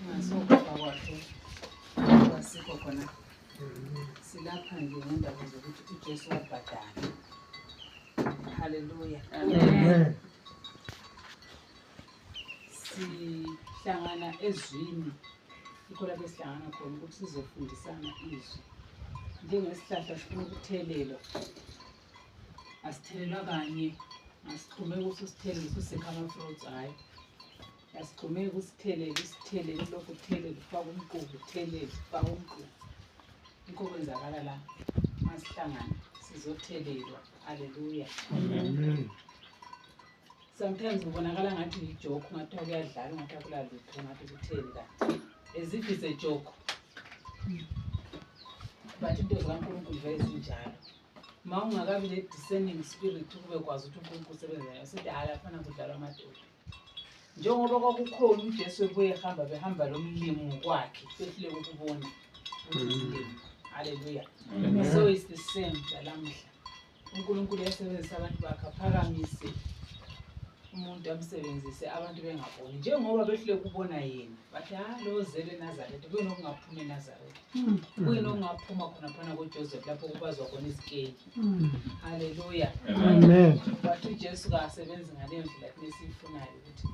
ngasokufa kwakhe kwasikho khona silapha nje ngendaba zokuthi uJesu wabhadala. Haleluya. Amen. Sihlangana ezwini yikho lapho esihlangana khona ukuthi sizofundisana izwi. Njengesihlahla sifuna ukuthelelwa, asithelelwa kanye, asixhumeki ukuthi usithelele usikha ama-fruits, hayi. Asixhumeki usithelele lokhu uthelele ufake umqubu, uthelele ufake umqubu. Yikho kwenzakala la masihlangana sizothelelwa. Haleluya. Amen. Sometimes kubonakala ngathi yi-joke, ungathiwa kuyadlala, ungathiwa kulalutho, ungathi kutheni kanti. As if it's a joke. But into zikaNkulunkulu vele zinjalo. Ma ungakabi le-discerning spirit kube kwazi ukuthi uNkulunkulu usebenza sithi hayi afana kudlalwa amadoda. Njengoba kwakukhona uJesu ebuye behamba lo mlimo ngokwakhe, sehluleka ukubona umlimo. Haleluya. So it's the same lalamhla. uNkulunkulu uyasebenzisa abantu bakhe aphakamise umuntu amsebenzise abantu bengaboni. Njengoba behluleka ukubona yena, bathi lo zele eNazaretha, kuyini okungaphuma eNazaretha? Kuyini okungaphuma khona phana koJoseph lapho kubazwa khona izikeli? Haleluya. Amen. Bathi uJesu kasebenzi ngaleyo ndlela thina esiyifunayo ukuthi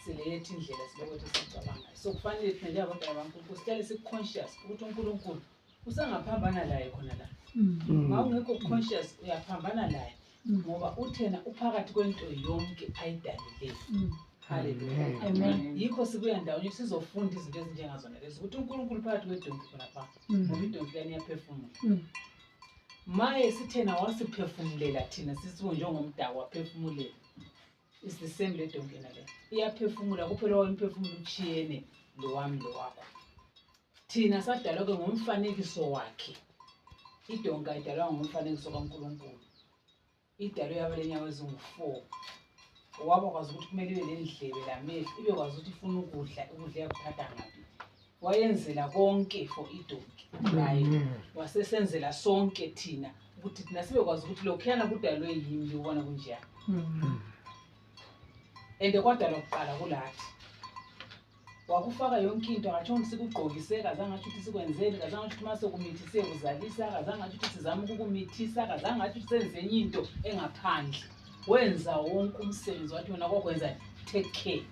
silethe indlela silokuthi sicabangayo. So kufanele thina njengabantu baNkulunkulu sihlale si-conscious ukuthi uNkulunkulu usangaphambana laye khona la. Ma ungekho conscious uyaphambana laye ngoba uthena uphakathi kwento yonke ayidalileyo. Haleluya. Amen. Yikho sibuya ndawonye sizofunda izinto ezinjengazona lezi ukuthi uNkulunkulu phakathi kwedonki khona pha ngoba idonki lani iyaphefumula. Maye sithena wasiphefumulela thina sisibo njengomdaka waphefumulela. It's the same le donki nale. Iyaphefumula kuphela wemphefumulo uchiyene lo wami lo wakho. Thina sadalwa ke ngomfanekiso wakhe. Idonka idalwa ngomfanekiso kaNkulunkulu. Idalwe yabalenyawo ezingu-4. Waba kwazi ukuthi kumele ibe nendlebe lamehlo, ibe kwazi ukuthi ifuna ukudla yakuphatha ngaphi. Wayenzela konke for idonki. Naye wasesenzela sonke thina ukuthi thina sibe kwazi ukuthi lokhuyana kudalwe yimi ubona kunjani. Ende kwadalwa kuqala kulathi. Wakufaka yonke into, akatshongo sikugqokise, kazange athi ukuthi sikwenzeni, kazange athi ukuthi mase kumithise kuzalisa, kazange athi ukuthi sizama ukukumithisa, kazange athi ukuthi senze enye into engaphandle. Wenza wonke umsebenzi wathi wena kokwenza take care.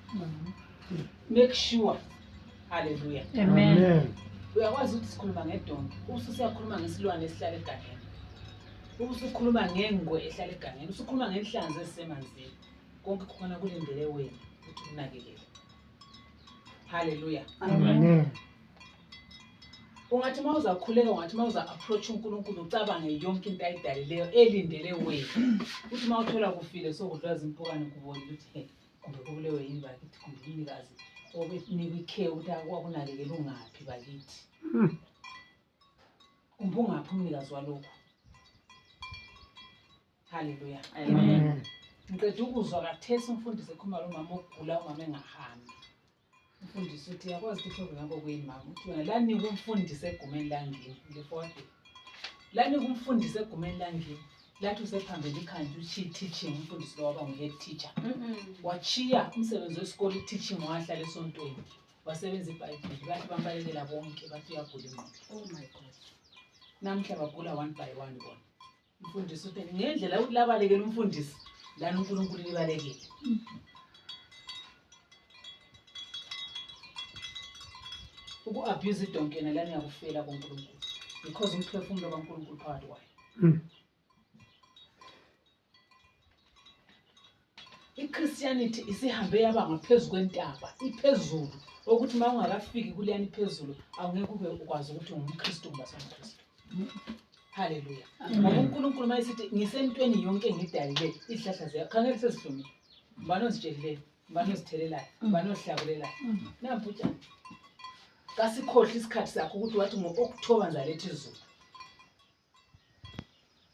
Make sure. Hallelujah. Amen. Uyakwazi ukuthi sikhuluma ngedonki, ususiyakhuluma ngesilwane esihlala egangeni. Usukhuluma ngengwe ehlala egangeni, usukhuluma ngenhlanzi ezisemanzini. Konke khona kulindele wena ukuthi unakekele. Hallelujah. Amen. Ungathi mawuzakhuleka, ungathi mawuza-approach uNkulunkulu ucabange yonke into ayidalileyo elindele wena. Uthi mawuthola kufile sokudlula zimpukane kubona ukuthi kumbe kubulewe yini bakithi, kumbe umnikazi obekunika ikhe ukuthi akwakunakekela ungaphi bakithi. Kumbe ungaphi umnikazi walokho. Hallelujah. Amen. Ngicela ukuzwa kathesi umfundisi ekhuluma lo mama ogula, umama engahambi. Umfundisi uthi yakwazi ukuthi iproblem yakho kuyini mama? Uthi wena lanika umfundisi egumeni langini ngefoto. Lanika umfundisi egumeni langini. Lathi usephambili ikhanda teaching umfundisi lo waba ngu-head teacher. Wachiya umsebenzi wesikole teaching wahlala esontweni. Wasebenza iBhayibheli bathi bambalekela bonke bathi uyagula ingqondo. Oh my God. Namhla bagula one by one bona. Umfundisi uthi ngendlela ukuthi labalekela umfundisi lana uNkulunkulu libalekile. Uku-abuse idonki yena lana yakufela kuNkulunkulu because umphefumulo kaNkulunkulu phakathi kwayo. iChristianity isihambe yaba ngaphezu kwentaba, iphezulu ukuthi uma ungakafiki kuleyani iphezulu awungeke ube ukwazi ukuthi ungumKristu kumbe asingumKristu. Hallelujah. Ngoba uNkulunkulu mayesithi ngisentweni yonke ngidalile izihlahla ziyakhangela sezihlumile. Mbani ozitshelileyo, mbani ozithelelayo, mbani ozihlabulelayo. Nampu utshani. Kasikhohle isikhathi sakho ukuthi wathi ngo-October ngizaletha izulu.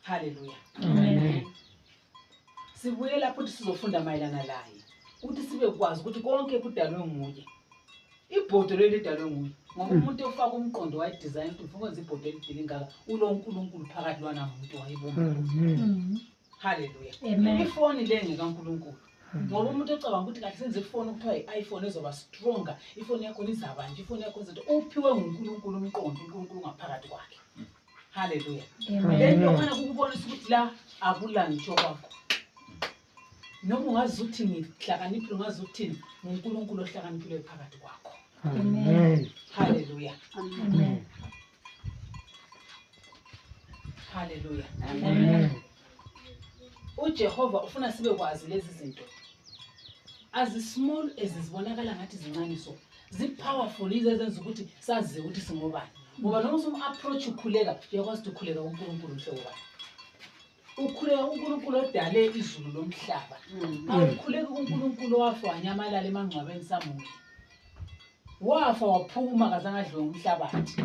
Hallelujah. Amen. Sibuye lapho ukuthi sizofunda mayelana laye. Ukuthi sibe kwazi ukuthi konke kudalwe nguye. Ibhodo leli lidalwe nguye. Ngoba umuntu ofaka umqondo wayidesign ukuthi ufuna ibhodo elidile ngaka ulo uNkulunkulu phakathi lwana muntu wayibona. Amen. Hallelujah. Amen. Ifoni le ngekaNkulunkulu. ngoba umuntu ocabanga ukuthi kahle senze ifoni okuthiwa i-iPhone ezoba stronger, ifoni yakho izaba nje, ifoni yakho izothi uphiwe nguNkulunkulu umqondo, uNkulunkulu ngaphakathi kwakhe. Haleluya. Lento khona ukubonisa ukuthi la akula ngitsho kwakho. Noma ungazi ukuthi ngihlakaniphile, ungazi ukuthi uNkulunkulu ohlakaniphile phakathi kwakho. Amen. Haleluya. Amen. Haleluya. Amen. uJehova ufuna sibe kwazi lezi zinto. As small as zibonakala ngathi zincane so, zi-powerful izenza ukuthi sazi ukuthi singobani. Ngoba noma usom-approach ukhuleka, uyakwazi ukukhuleka uNkulunkulu mhlobo wami. Ukhuleka uNkulunkulu odale izulu lomhlaba. Awukhuleki uNkulunkulu wafa wanyamalala emangcwabeni samuhle. Wafa waphuma kazange adliwe ngumhlabathi.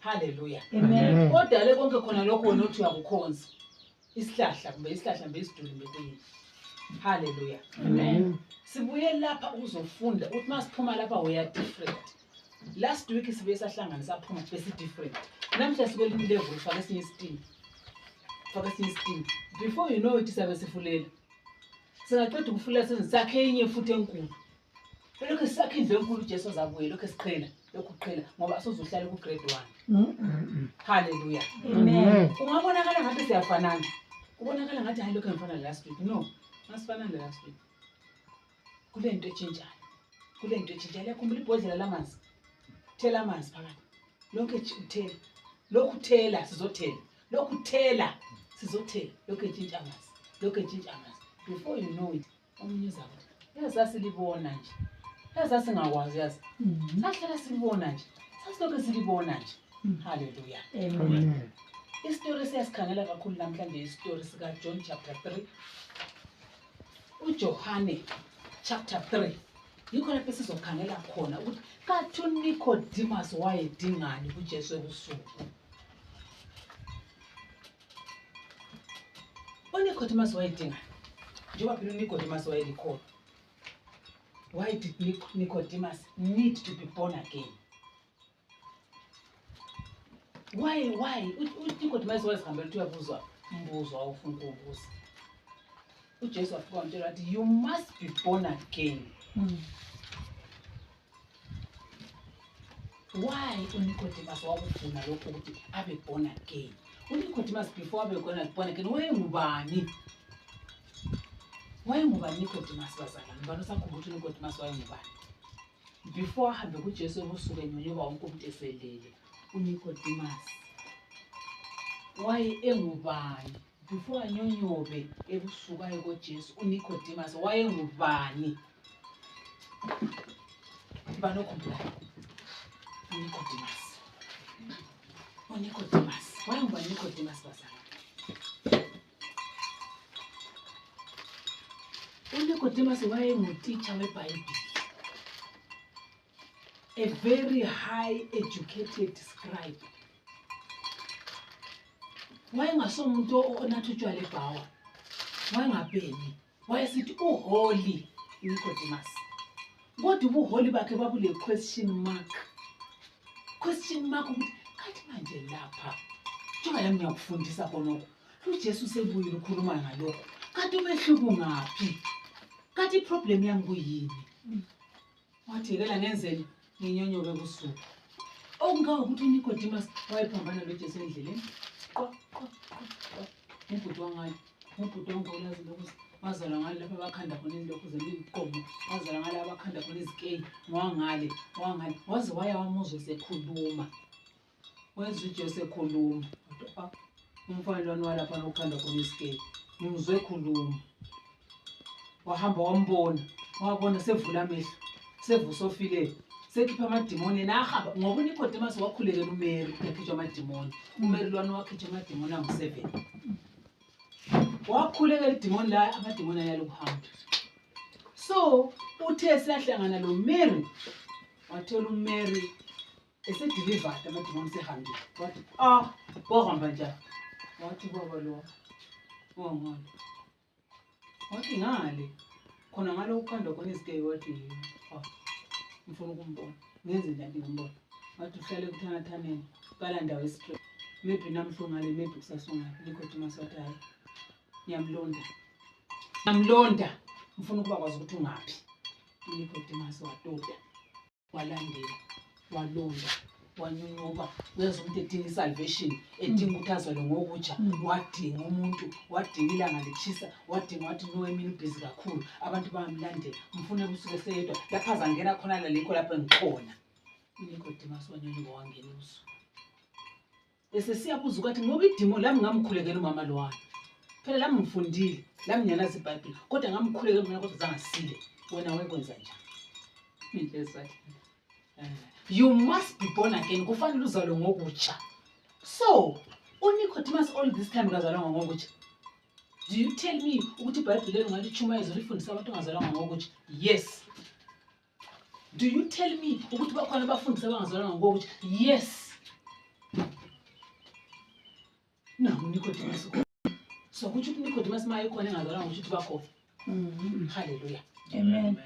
Haleluya. Amen. Odale konke khona lokho wena uthi uyakukhonza. Isihlahla kumbe isiduli mbe kuyini. Haleluya. Amen. Sibuye lapha uzofunda ukuthi masiphuma lapha we are different. Last week sibuye sahlangana saphuma bese different. Namhla sikwelinye level faka esinye isitini. Before you know it sabe sifulela. Singaqeda ukufulela sesakhe enye futhi enkulu. Lokho sakhe indlu enkulu uJesu azabuye lokho esiqhela, lokho uqhela ngoba asozuhlala ku grade 1. Haleluya. Amen. Ungabonakala ngathi siyafanana. Ubonakala ngathi hayi lokho ngifana last week. No, masifana last week. Kule nto etshintshayo. Yakhumbula ibhodlela lamanzi. Thela amanzi phakathi. Lokhu thela sizothela. Lokhu etshintsha amanzi. Before you know it, omunye uzakuthi yazasilibona nje. Yazasingakwazi yazi. Sahlala silibona nje. Sasilokho silibona nje. Haleluya. Amen. Isitori siyasikhangela kakhulu namhlanje isitori sika John chapter 3. uJohane chapter 3. Yikho lapho sizokhangela khona ukuthi kathi uNicodemus wayedingani kuJesu ebusuku. uNicodemus wayedingani? Njengoba phela uNicodemus wayelikhona. Why did Nicodemus need to be born again? Why? uNicodemus wazihambela ukuthi uyabuzwa umbuzo awufuna ukuwubuza. uJesu wafika wamtshela wathi you must be born again. Why uNicodemus wakufuna lokho ukuthi abe born again? uNicodemus before abe born again wayengubani? Nicodemus bazalwane? Ngibani osakhumbula ukuthi uNicodemus wayengubani? Before ahambe kuJesu ebusuku enyonyoba wonke umuntu eselele, uNicodemus wayengubani? Before anyonyobe ebusuku aye kuJesu, uNicodemus wayengubani? Ngibani okhumbula? uNicodemus wayengubani? Nicodemus bazalwane? uNicodemus wayengu-teacher weBhayibheli, a very high educated scribe. Wayengasomuntu onathi utshwala ebhawa, wayengabhemi, wayesithi uholy uNicodemus. Kodwa ubuholi bakhe babule question mark ukuthi kathi manje lapha njengoba la ngiyakufundisa khonokho uJesu sebuyile ukhuluma ngalokho, kathi umehluko ngaphi? Kathi problem yami kuyini? Wathekela ngenzeni nginyonyobe ebusuku. Okungawa ukuthi uNicodemus wayephambana noJesu endleleni. Ubhuti wangani, ubhuti wangolazi lokhu wazala ngale lapha abakhanda khona indokhu zemiqomo, wazala ngale abakhanda khona izikeyi, wangale waze waya wamuzwa esekhuluma. Wenza uJesu ekhuluma. Umfana lona walapha nokhanda khona izikeyi, ngimzwe ekhuluma. Wahamba wabona sevula amehlo, sevusa ofile, sekhipha amadimoni nahamba ngoba uNicodemus wakhulekela uMary ekhitshwa amadimoni. uMary lwana wakhitshwa amadimoni angu-7. Wakhulekela idimoni la amadimoni ayalokuhamba. So uthe siyahlangana lo Mary, wathola uMary esedelivered amadimoni sehambile. Wathi wahamba njani? Wathi baba lo wangale. Wathi ngale khona ngalo ukhanda khona izikeyi. Wathi ngifuna ukumbona, ngenze njani ngombona? Wathi uhlale kuthanathaneni kala ndawo estraight, maybe namhla ngale, maybe kusasa ngale. Nicodemus wathi hayi, ngiyamlonda. ngifuna ukuba kwazi ukuthi ungaphi. uNicodemus watoda, walandela, walonda, wanyunyuka. Uyazi umuntu edinga isalvation, edinga ukuthi azalwe ngokutsha, wadinga umuntu, wadinga ilanga litshisa, wadinga wathi no emini ubhizi kakhulu, abantu bayamlandela, ngifuna kusuke seyedwa lapha azangena khona lalikho lapha engikhona. uNicodemus wanyunyuka wangena ebusuku. Esesiyabuza ukuthi ngoba idimo lami ngamkhulekela umama lo wami. Phela lami ngifundile, lami ngiyalazi iBhayibheli, kodwa ngamkhulekela mina kodwa zangasile. Wena wekwenza njani? You must be born again. Kufanele uzalwe ngokutsha. So, uNicodemus all this time kazalwa ngokutsha. Do you tell me ukuthi iBhayibheli ngalichumayeza lifundisa abantu ngazalwa ngokutsha? Yes. Do you tell me ukuthi bakhona abafundisa abangazalwa ngokutsha? Yes. No, Nicodemus. So kuthi uNicodemus maye khona engazalwa ngokutsha bakhona. Hallelujah. Amen.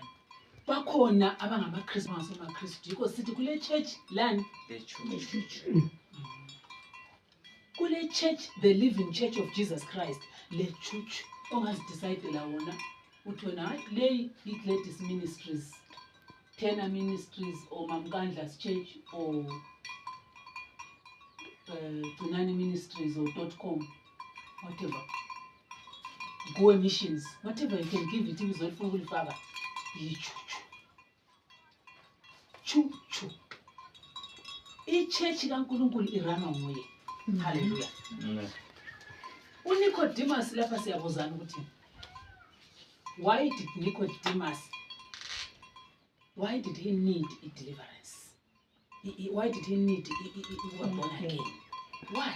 Bakhona abangamaKristu ngasomaKristu. Yiko sithi kule church land The church. kule church, the living church of Jesus Christ, le church ongazidecide la wona uthi wena le Gladys Ministries, Tena Ministries or Mamkandla's church or Tunani Ministries or .com, whatever. Go missions, whatever you can give it is all for Father. Chuchu. Ichurch kaNkulunkulu irana nguye. Hallelujah. Amen. uNicodemus lapha siyabuzana ukuthi why did Nicodemus, why did he need a deliverance? Why did he need to be born again? Why?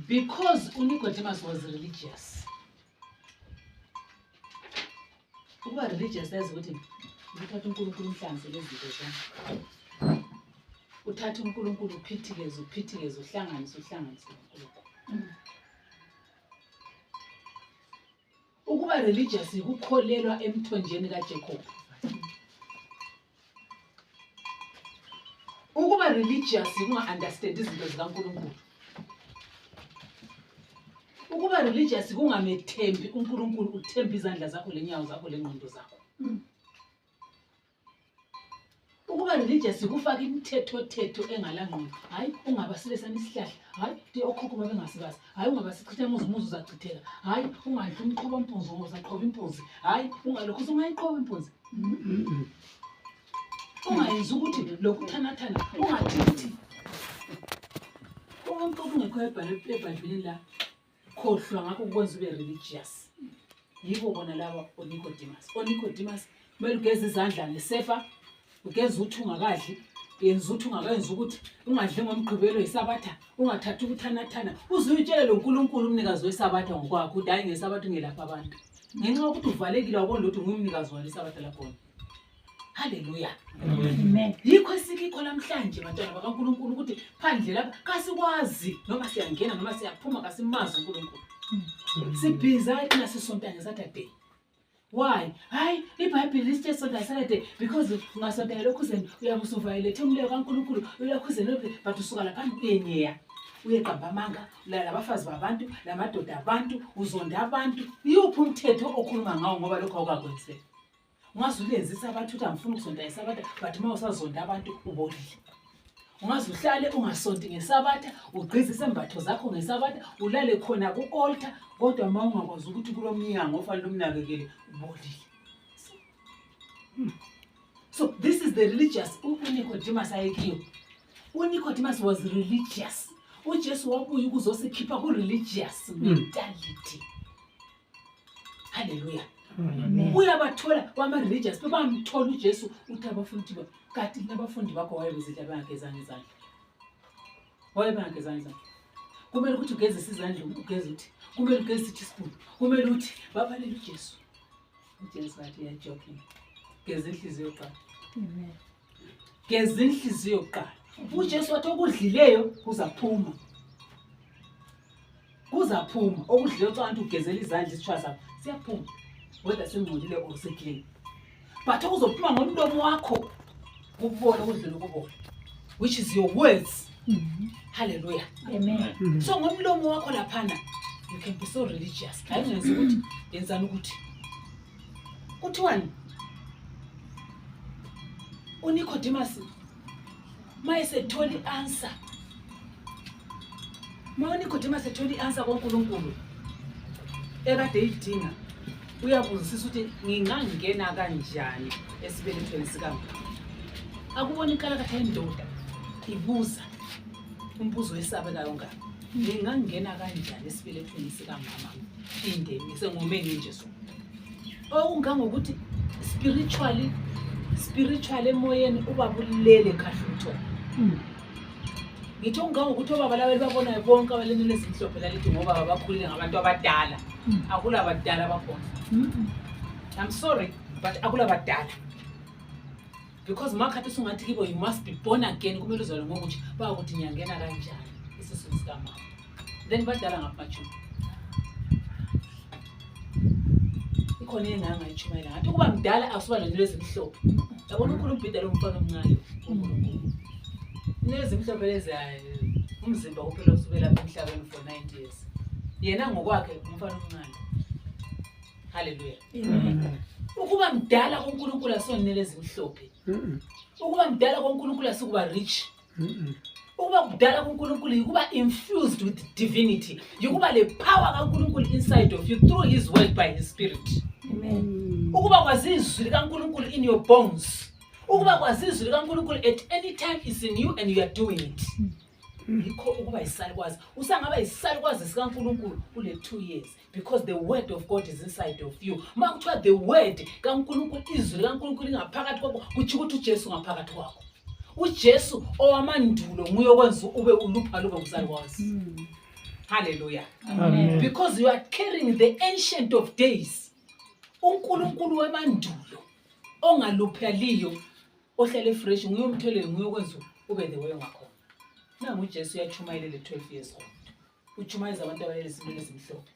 Because uNicodemus was religious. Ukuba religious yazi ukuthi uthatha uNkulunkulu umhlanganisele izinto zakhe. Uthatha uNkulunkulu uphithikeze uhlanganise uNkulunkulu. Ukuba religious ukukholelwa emthonjeni kaJacob. Ukuba religious unga-understand izinto zikaNkulunkulu. Ukuba religious kungamethembi uNkulunkulu, uthemba izandla zakho lenyawo zakho lengqondo zakho. Ukuba religious kufaka imithetho engalangqondo. Hayi ungabasebesana isihlahla. Hayi okhokho babengasibazi. Hayi ungabasichitha umuzi uzachitheka. Hayi ungadli umqhobo impunzi uzaqhoba impunzi. Hayi ungalokho ungayiqhoba impunzi. Ungayenza ukuthi lokuthanathana ungathithi. Konke okungekho eBhayibhelini la khohlwa ngakho kwenza ube religious. Yiko bona laba uNicodemus kumele ugeze izandla ngesefa, ugeze uthi ungakadli, yenza uthi ungakayenza ukuthi ungadli ngomgqibelo yisabatha, ungathathi ukuthanathana. Uzuyitshela lo uNkulunkulu umnikazi wesabatha ngokwakho ukuthi hayi ngesabatha ngelapha abantu. Ngenxa yokuthi uvalekile wabona ukuthi ungumnikazi walesabatha lapho. Hallelujah. Amen. Yikho esikho namhlanje bantwana bakaNkulunkulu ukuthi phandle lapha kasikwazi noma siyangena noma siyaphuma kasimazi uNkulunkulu. Sibhiza ina sisontanga Saturday. Why? Hayi iBhayibheli lithi sonto Saturday because ungasonto lokho zeni uyabusuviolate umleko kaNkulunkulu ulokho zeni but usuka lapha uyenyeya. Uyeqamba amanga labafazi babantu lamadoda abantu uzonda abantu. Yuphi umthetho okhuluma ngawo ngoba lokho awukakwenzeki? Ungazulenzisa abantu ukuthi angifuni ukusonta ngesabatha but uma usazonda abantu ubolile. Ungazuhlale ungasonti ngesabatha ugqize isembatho zakho ngesabatha ulale khona ku-altar kodwa uma ungakwazi ukuthi kulomnyango ofanele umnakekele ubolile. So this is the religious uNicodemus ayekiyo. uNicodemus was religious. uJesu wabuya ukuzosikhipha ku-religious mentality. Hallelujah. Amen. Uyabathola wama-religious bamthola uJesu uthi abafundi bakhe kanti nabafundi bakho wayebezidla bengagezanga izandla. Wayebengagezanga izandla. Kumele ukuthi ugezise izandla ugeze uthi. Kumele ugezise teaspoon. Kumele uthi babalele uJesu. uJesu wathi ya joking. Geza inhliziyo yokuqala. Amen. Geza inhliziyo yokuqala. uJesu wathi okudlileyo kuzaphuma. Kuzaphuma. Okudlileyo ucanti ugezela izandla isithwa sakho siyaphuma. Whether sengcolile or seclean. But ukuzophuma ngomlomo wakho ukubona ukudlela ukubona, which is your words. Hallelujah. Amen. So ngomlomo wakho laphana you can be so religious. Ayingenza ukuthi yenzani ukuthi Kuthiwani? uNicodemus mayesetholi i-answer. uNicodemus etholi i-answer koNkulunkulu ekade eyidinga, uyabuzisisa ukuthi ngingangena kanjani esibelethweni sikamama. Akubona inkalakatha yendoda ibuza umbuzo wesabekayo ngani. Ngingangena kanjani esibelethweni sikamama inde ngisengomeni nje so. Okungangokuthi spiritual emoyeni ubabulele kahlutho. Ngitho ungangokuthi obaba laba babonayo bonke abaleni lezimhlophe lalithi ngoba abakhulile ngabantu abadala. Akula abadala abakhona. I'm sorry but akula abadala. Because makhathi sungathi kibo you must be born again, kumele uzalwe ngokuthi bakuthi nyangena kanjani isizwe sikamama. Then badala ngaphatshu. Ikhona enganga ichumayela ngathi kuba mdala akusuba lento lezimhlophe. Yabona uNkulunkulu lo mfana omncane uNkulunkulu. Nezimhlophe lezi umzimba kuphela usubela emhlabeni for 90 years. Yena ngokwakhe umfana omncane. Hallelujah. Amen. Ukuba mdala koNkulunkulu asonele ezimhlophe. Ukuba mdala koNkulunkulu asikuba rich. Ukuba mdala koNkulunkulu yikuba infused with divinity. Yikuba le power kaNkulunkulu inside of you through his word by his spirit. Amen. Ukuba kwazi izwi likaNkulunkulu in your bones. Ukuba kwazi izwi likaNkulunkulu at any time is in you and you are doing it. Yikho ukuba isalukwazi. Usangaba isalukwazi sikaNkulunkulu kule 2 years because the word of God is inside of you. Makuthiwa the word kaNkulunkulu, izwi likaNkulunkulu lingaphakathi kwakho, kuthi ukuthi uJesu ngaphakathi kwakho. uJesu owamandulo nguye okwenza ube ulupha lube kusalukwazi. Hallelujah. Amen. Because you are carrying the ancient of days. uNkulunkulu wamandulo ongaluphaliyo ohlale fresh nguye umthele nguye okwenza ube the way ngakhona. Nangu uJesu uyachumayela 12 years old. Uchumayeza abantu abalele isimilo ezimhlophe.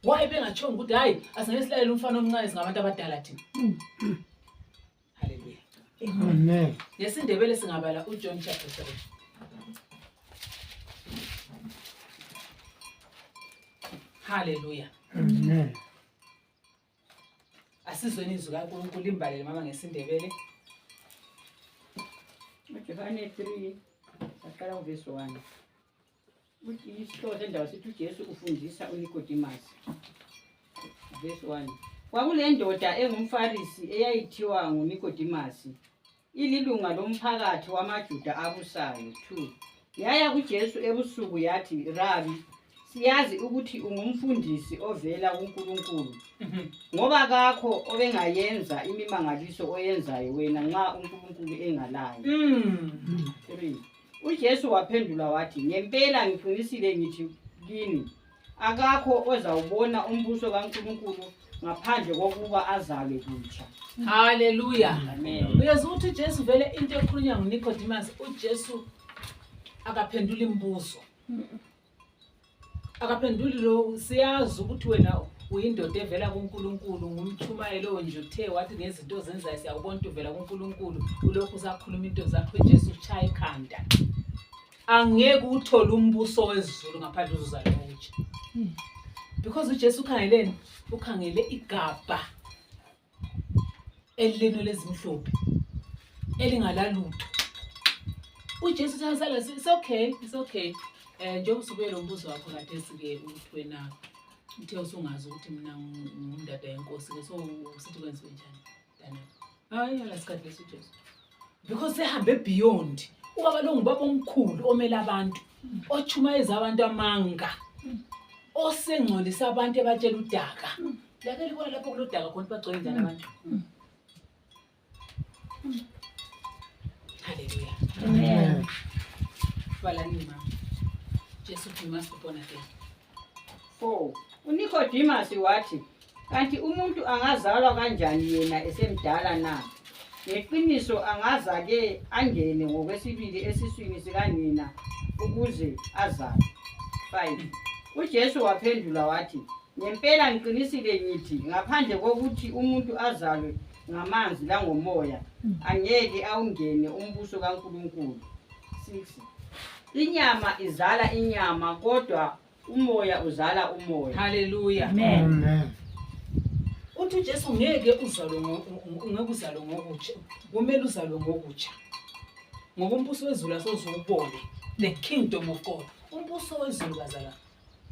Why bengatshonga ukuthi hayi asinesilalele umfana omncane singabantu abadala thina. Hallelujah. Amen. Yesindebele singabala uJohn chapter 3. Hallelujah. Amen. Asizweni izwi kaNkulunkulu imbalele mama ngesindebele. Johane 3 aqala uverse 1. Uthi isihloko sendawo sithi uJesu ufundisa uNicodemus. Verse 1. Kwakule ndoda engumFarisi eyayithiwa nguNicodemus, ililunga lomphakathi wamaJuda abusayo. 2. Yaya kuJesu ebusuku yathi, Rabi, siyazi ukuthi ungumfundisi ovela kuNkulunkulu. Ngoba kakho obengayenza imimangaliso oyenzayo wena nxa uNkulunkulu engalayo. 3. uJesu waphendula wathi, ngempela ngiqinisile ngithi kini, akakho ozawubona umbuso kaNkulunkulu ngaphandle kokuba azalwe kutsha. Hallelujah. Amen. Uyezwa ukuthi uJesu vele into ekhulunywa nguNicodemus, uJesu akaphendula imibuzo. Akaphenduli lo siyazi ukuthi wena uyindoda evela kuNkulunkulu, ngumchumayelo nje uthe wathi ngezinto ozenzayo siyakubona ukuthi uvela kuNkulunkulu, ulokhu usakhuluma into zakho uJesu uchaya ikhanda. Angeke uthole umbuso wezulu ngaphandle uzuzalwa ngokutsha. Because uJesu ukhangeleni, ukhangele igaba elileno lezimhlophe elingalalutho. uJesu uthasala it's okay. Njengoba usubuyela umbuzo wakho kade sike ukuthi wena uthe usungazi ukuthi mina ngumndada yenkosi ke so usithi kwenziwe njani dana. Hayi alasikhathi leso Jesu. Because sehambe beyond. Ubaba lo ngubaba omkhulu omela abantu, ochumayeza abantu amanga, osengcolisa abantu ebatshela udaka. Lake libona lapho kulodaka khona bagcwele njani abantu. Hallelujah. Amen. Balani mama. Jesu must be born again. 4. uNicodemus wathi, kanti umuntu angazalwa kanjani yena esemdala na? Ngeqiniso angazake angene ngokwesibili esiswini sikanina ukuze azalwe. 5. uJesu waphendula wathi, ngempela ngiqinisile ngithi ngaphandle kokuthi umuntu azalwe ngamanzi langomoya angeke awungene umbuso kaNkulunkulu. 6. Inyama izala inyama kodwa umoya uzala umoya. Hallelujah. Amen. Amen. uthi uJesu ngeke uzalwe ngokutsha, kumele uzalwe ngokutsha. Ngoba umbuso wezulu asozubone the kingdom of God. Umbuso wezulu bazala.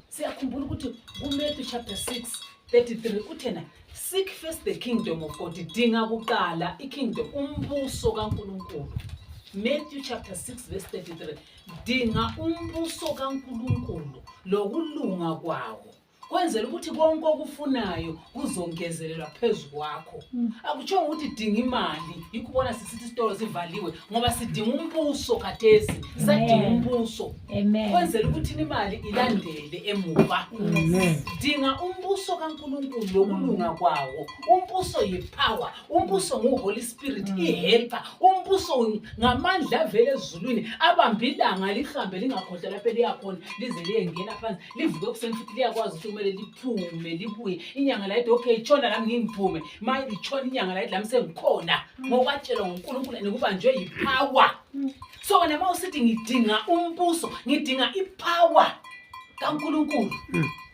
Siyakhumbula ukuthi kuMatthew chapter 6:33 uthena seek first the kingdom of God. Dinga kuqala ikingdom, umbuso kaNkulunkulu. Matthew chapter 6:33 dinga umbuso kaNkulunkulu lokulunga kwawo. Kwenzela ukuthi konke okufunayo kuzongezelelwa phezulu kwakho. Akutsho ukuthi dinga imali, ikubona sisithi isitolo sivaliwe ngoba sidinga umbuso kathesi, sadinga umbuso. Amen. Kwenzela ukuthi imali ilandele emuva. Amen. Dinga umbuso kaNkulunkulu lokulunga kwawo. Umbuso yipower, umbuso nguHoly Spirit, ihelper, umbuso ngamandla avela ezulwini abambilanga lihambe lingakhohlwa lapha liyakhona lize liyengena phansi livuke kuseni futhi liyakwazi ukuthi kumele liphume libuye inyanga layithi okay itshona lami ngingiphume maye itshona inyanga layithi lami sengikhona ngokwatshelwa nguNkulunkulu nekubanjwe yipower. So wena mawusithi ngidinga umbuso ngidinga ipower kaNkulunkulu.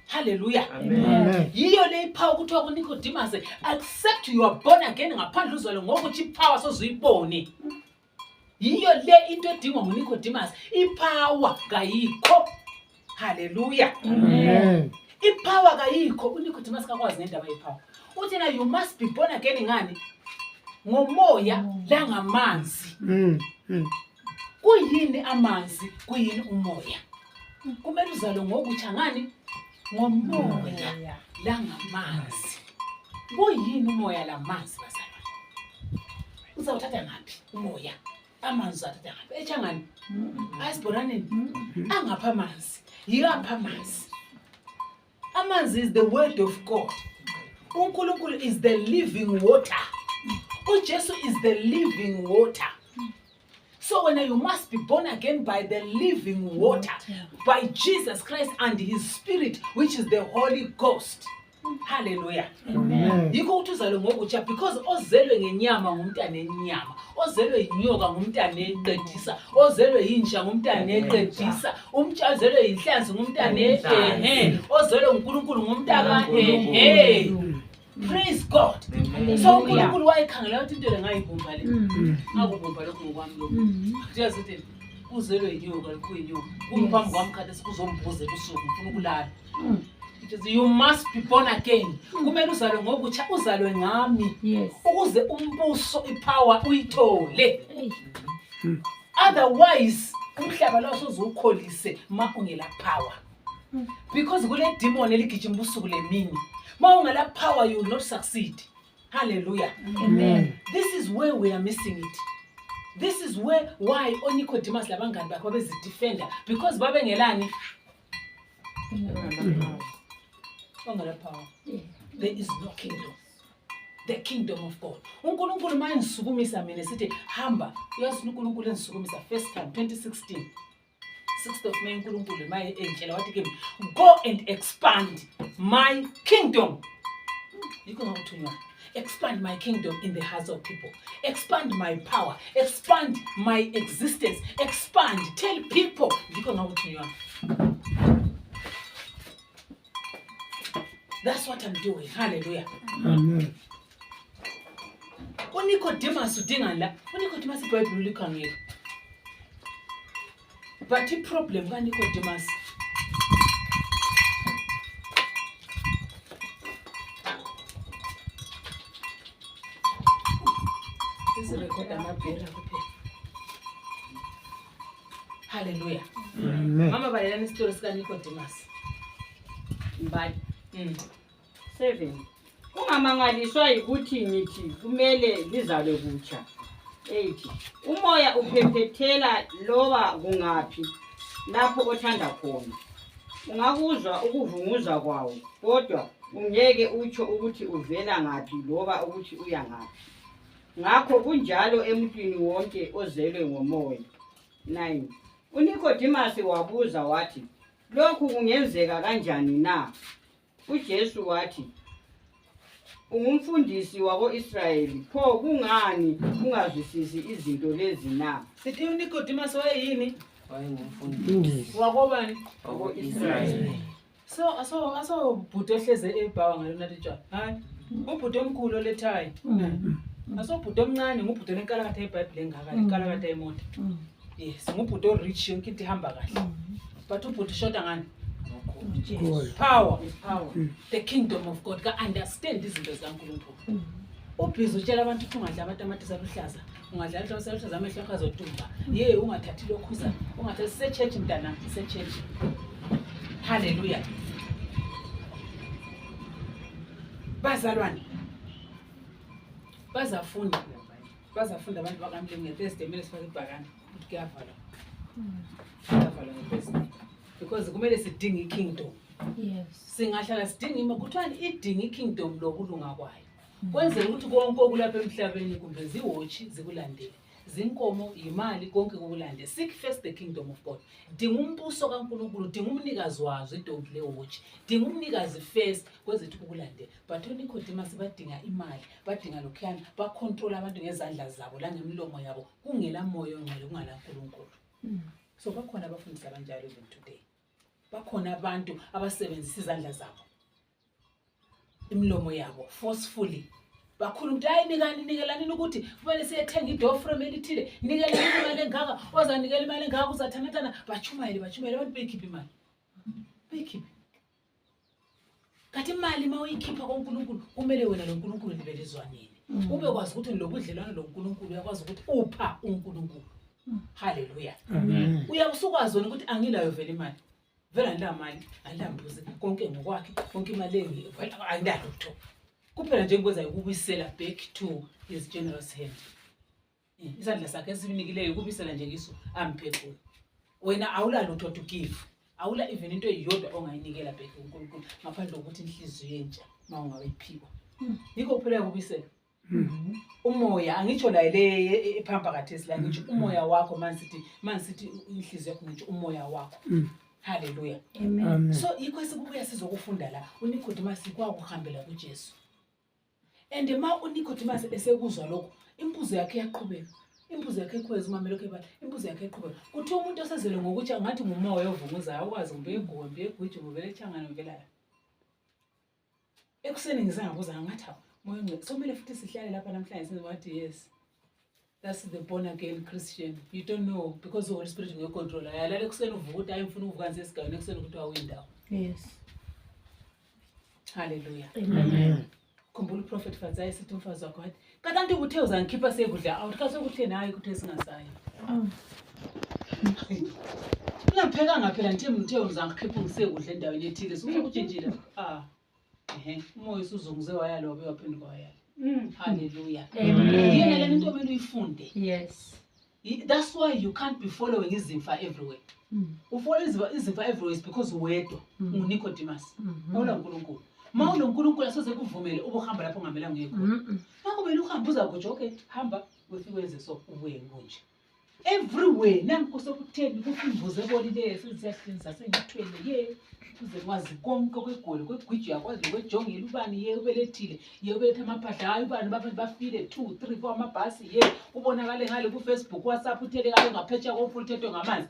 Hallelujah. Amen. Yiyo le ipower kuthiwa kuNicodemus accept you are born again ngaphandle uzalwe ngokuthi ipower sozuyibone. Yiyo le into edingwa nguNicodemus, ipower kayikho. Hallelujah. Amen. Ipower kayikho, uNicodemus kakwazi ngendaba yepower. Uthi na you must be born again ngani? Ngomoya langamanzi. Kuyini amanzi, kuyini umoya? Kumele uzalwe ngokutsha ngani? Ngomoya langamanzi. Kuyini umoya lamanzi bazalwane? Uzawuthatha ngaphi umoya? Amanzi athatha ngaphi? Echangani? Asibonaneni? Angapha amanzi. Yilapha amanzi. Amanzi is the word of God. uNkulunkulu is the living water. uJesu is the living water. So when you must be born again by the living water, by Jesus Christ and his spirit, which is the Holy Ghost. Hallelujah. Amen. Yikho uthi uzalwe ngokutsha because ozelwe ngenyama ngumntana enyama, ozelwe inyoka ngumntana eqedisa, ozelwe inja ngumntana eqedisa, ozelwe inhlanzi ngumntana ozelwe uNkulunkulu ngumntana Praise God. So uNkulunkulu wayikhangela ukuthi into le ngayibumba le. Akubumba lokho ngokwami lokho. Kuyazi ukuthi uzelwe inyoka likuyinyoka. Kumphambi kwami khathesi kuzombuze ubusuku ngifuna ukulala. You must be born again. Kumele uzalwe ngokutsha, uzalwe ngami. Ukuze umbuso ipower uyithole. Otherwise umhlaba lo sozukholise ma ungela power. Because kule demon eligijima ubusuku lemini. Ma ungela power you will not succeed. Hallelujah. Amen. This is where we are missing it. This is why oNicodemus labangani bakho bezidefender because babengelani. Power. There is no kingdom. The kingdom of God. uNkulunkulu manje nisukumisa mina sithi hamba. Uyazi uNkulunkulu enisukumisa first time 2016. 6th of May uNkulunkulu maye entshela wathi kimi go and expand my kingdom. Yikho ngakuthunywa. Expand my kingdom in the hearts of people. Expand my power. Expand my existence. Expand. Tell people. Yikho ngakuthunywa. That's what I'm doing. Hallelujah. Amen. uNicodemus udinga la. uNicodemus iBhayibheli likhangela. But the problem kaNicodemus is record amabhera kuphela. Hallelujah. Amen. Mama balelani isitori sikaNicodemus. Mbali 7 ungamangaliswa ukuthi ngithi kumele lizalwe kutsha. 8 umoya uphephethela loba kungaphi lapho othanda khona. Ungakuzwa ukuvunguza kwawo kodwa ungeke utsho ukuthi uvela ngaphi loba ukuthi uya ngaphi. Ngakho kunjalo emuntwini wonke ozelwe ngomoya. 9 uNicodemus wabuza wathi lokhu kungenzeka kanjani na? uJesu wathi ungumfundisi wako-Israyeli pho kungani ungazwisisi izinto lezi na? Sithi uNicodemus wayeyini? Wayengumfundisi Wakobani? Wako-Israyeli. So bhuti ehleze ebhawa ngalona litshwa. Hayi. ubhuti omkhulu olethayo asobhuti omncane ngubhuti onenkalakatha yeBhayibheli engaka lenkalakatha yemoto yes ngubhuti orich yonke into ihamba kahle but ubhuti shoda ngani power the kingdom of God ka understand izinto zikaNkulunkulu ubhizi utshela abantu ukuthi ungadla amatamatisi aluhlaza ungadla amatamatisi aluhlaza amehlo akho azodumba ye ungathathi lokhuza ungathathi sechurch mntana sechurch hallelujah bazalwane bazafunda abantu bakamlimi ngeThursday kumele sifake ibhakane ukuthi kuyavalwa ngeThursday because kumele sidinge ikingdom singahlala sidinga ima kuthiwani idinga ikingdom lokulunga kwayo kwenzela ukuthi konke okulapha emhlabeni kumbe ziwotshi zikulandele zinkomo imali konke kokulande seek first the kingdom of God dinga umbuso kaNkulunkulu dinga umnikazi wazo idonki lewotshi dinga umnikazi first kwezethu kokulande but uNicodemus badinga imali badinga lokhuyana bacontrol abantu ngezandla zabo la ngemlomo yabo kungela moyo ongcwele kungala uNkulunkulu so bakhona abafundisa kanjalo even today bakhona abantu abasebenzisa izandla zabo imlomo yabo forcefully bakhuluma ukuthi hayi nikelani ukuthi kumele siyethenga idoor frame elithile nikelani imali engaka ozanikela imali engaka uzathanatana bachumayele abantu beyikhipha imali beyikhipha kathi imali mawuyikhipha koNkulunkulu kumele wena loNkulunkulu libelizwaneni ube kwazi ukuthi lokudlelana loNkulunkulu uyakwazi ukuthi upha uNkulunkulu hallelujah uyakwazi ukuthi angilayo vele imali vela andamali andambuzi konke ngokwakhe konke imali engivela ayindalo lutho kuphela nje ngikwenza ukubisela back to his generous hand isandla sakhe esibinikileyo ukubisela nje ngiso amphezulu wena awula lutho to give awula even into eyodwa ongayinikela back uNkulunkulu ngaphandle kokuthi inhliziyo entsha mawungawiphiwa yiko kuphela ukubisela umoya angitsho la le ephampa kathesi la ngitsho umoya wakho mansithi inhliziyo yakho ngitsho umoya wakho hallelujah Amen. so yikho esikubuya sizokufunda la uNicodemus kwakuhambela kuJesu and ma uNicodemus esekuzwa lokho imbuzo yakhe yaqhubeka imbuzo yakhe ikhweza umamelo ke bala imbuzo yakhe iqhubeka kuthi umuntu osezele ngokuthi angathi ngumoya ovunguzayo ukwazi kumbe egombe egwije ngobele echangana ngempela ekuseni ngisangabuza ngathi moya ngcwele somele futhi sihlale lapha namhlanje sizowathi yes that's the born again Christian you don't know because the Holy Spirit will control ayalala ekuseni uvuka ukuthi ayimfuna uvuka nje esigayweni ekuseni ukuthi awuyindawo Yes. hallelujah Amen. khumbula uProfeti Fadzai sithi umfazi wakho wathi kanti uthe uzangikhipha sekudla awuthi kutheni hayi ukuthi singasayi uyapheka phela ngithe uzangikhipha ngisekudla endaweni ethile sifuna ukutshintshila umoya usuzunguze wayalo wabe waphenduka wayalo hallelujah Amen. yena le nto kumele uyifunde Yes. that's why you can't be following izimfa everywhere ufollow izimfa everywhere is because uwedwa uNicodemus awula uNkulunkulu ma uNkulunkulu asoze kuvumele ubuhamba lapho ngamela ngekho makumele uhamba uzakuthi okay hamba wefikwenze so ubuye ngonje everywhere nanku sokutheni kufimbuze ebolileyo siziyahlinza sengithwele kuze kwazi konke kwegoli kwegwiji yakwazi kwejongela ubani ubelethile ubelethe amaphahla hayi ubani bafile 2 3 4 amabhasi ubonakale ngale ku Facebook WhatsApp uthelekale ngaphetsha kofuthethwe ngamanzi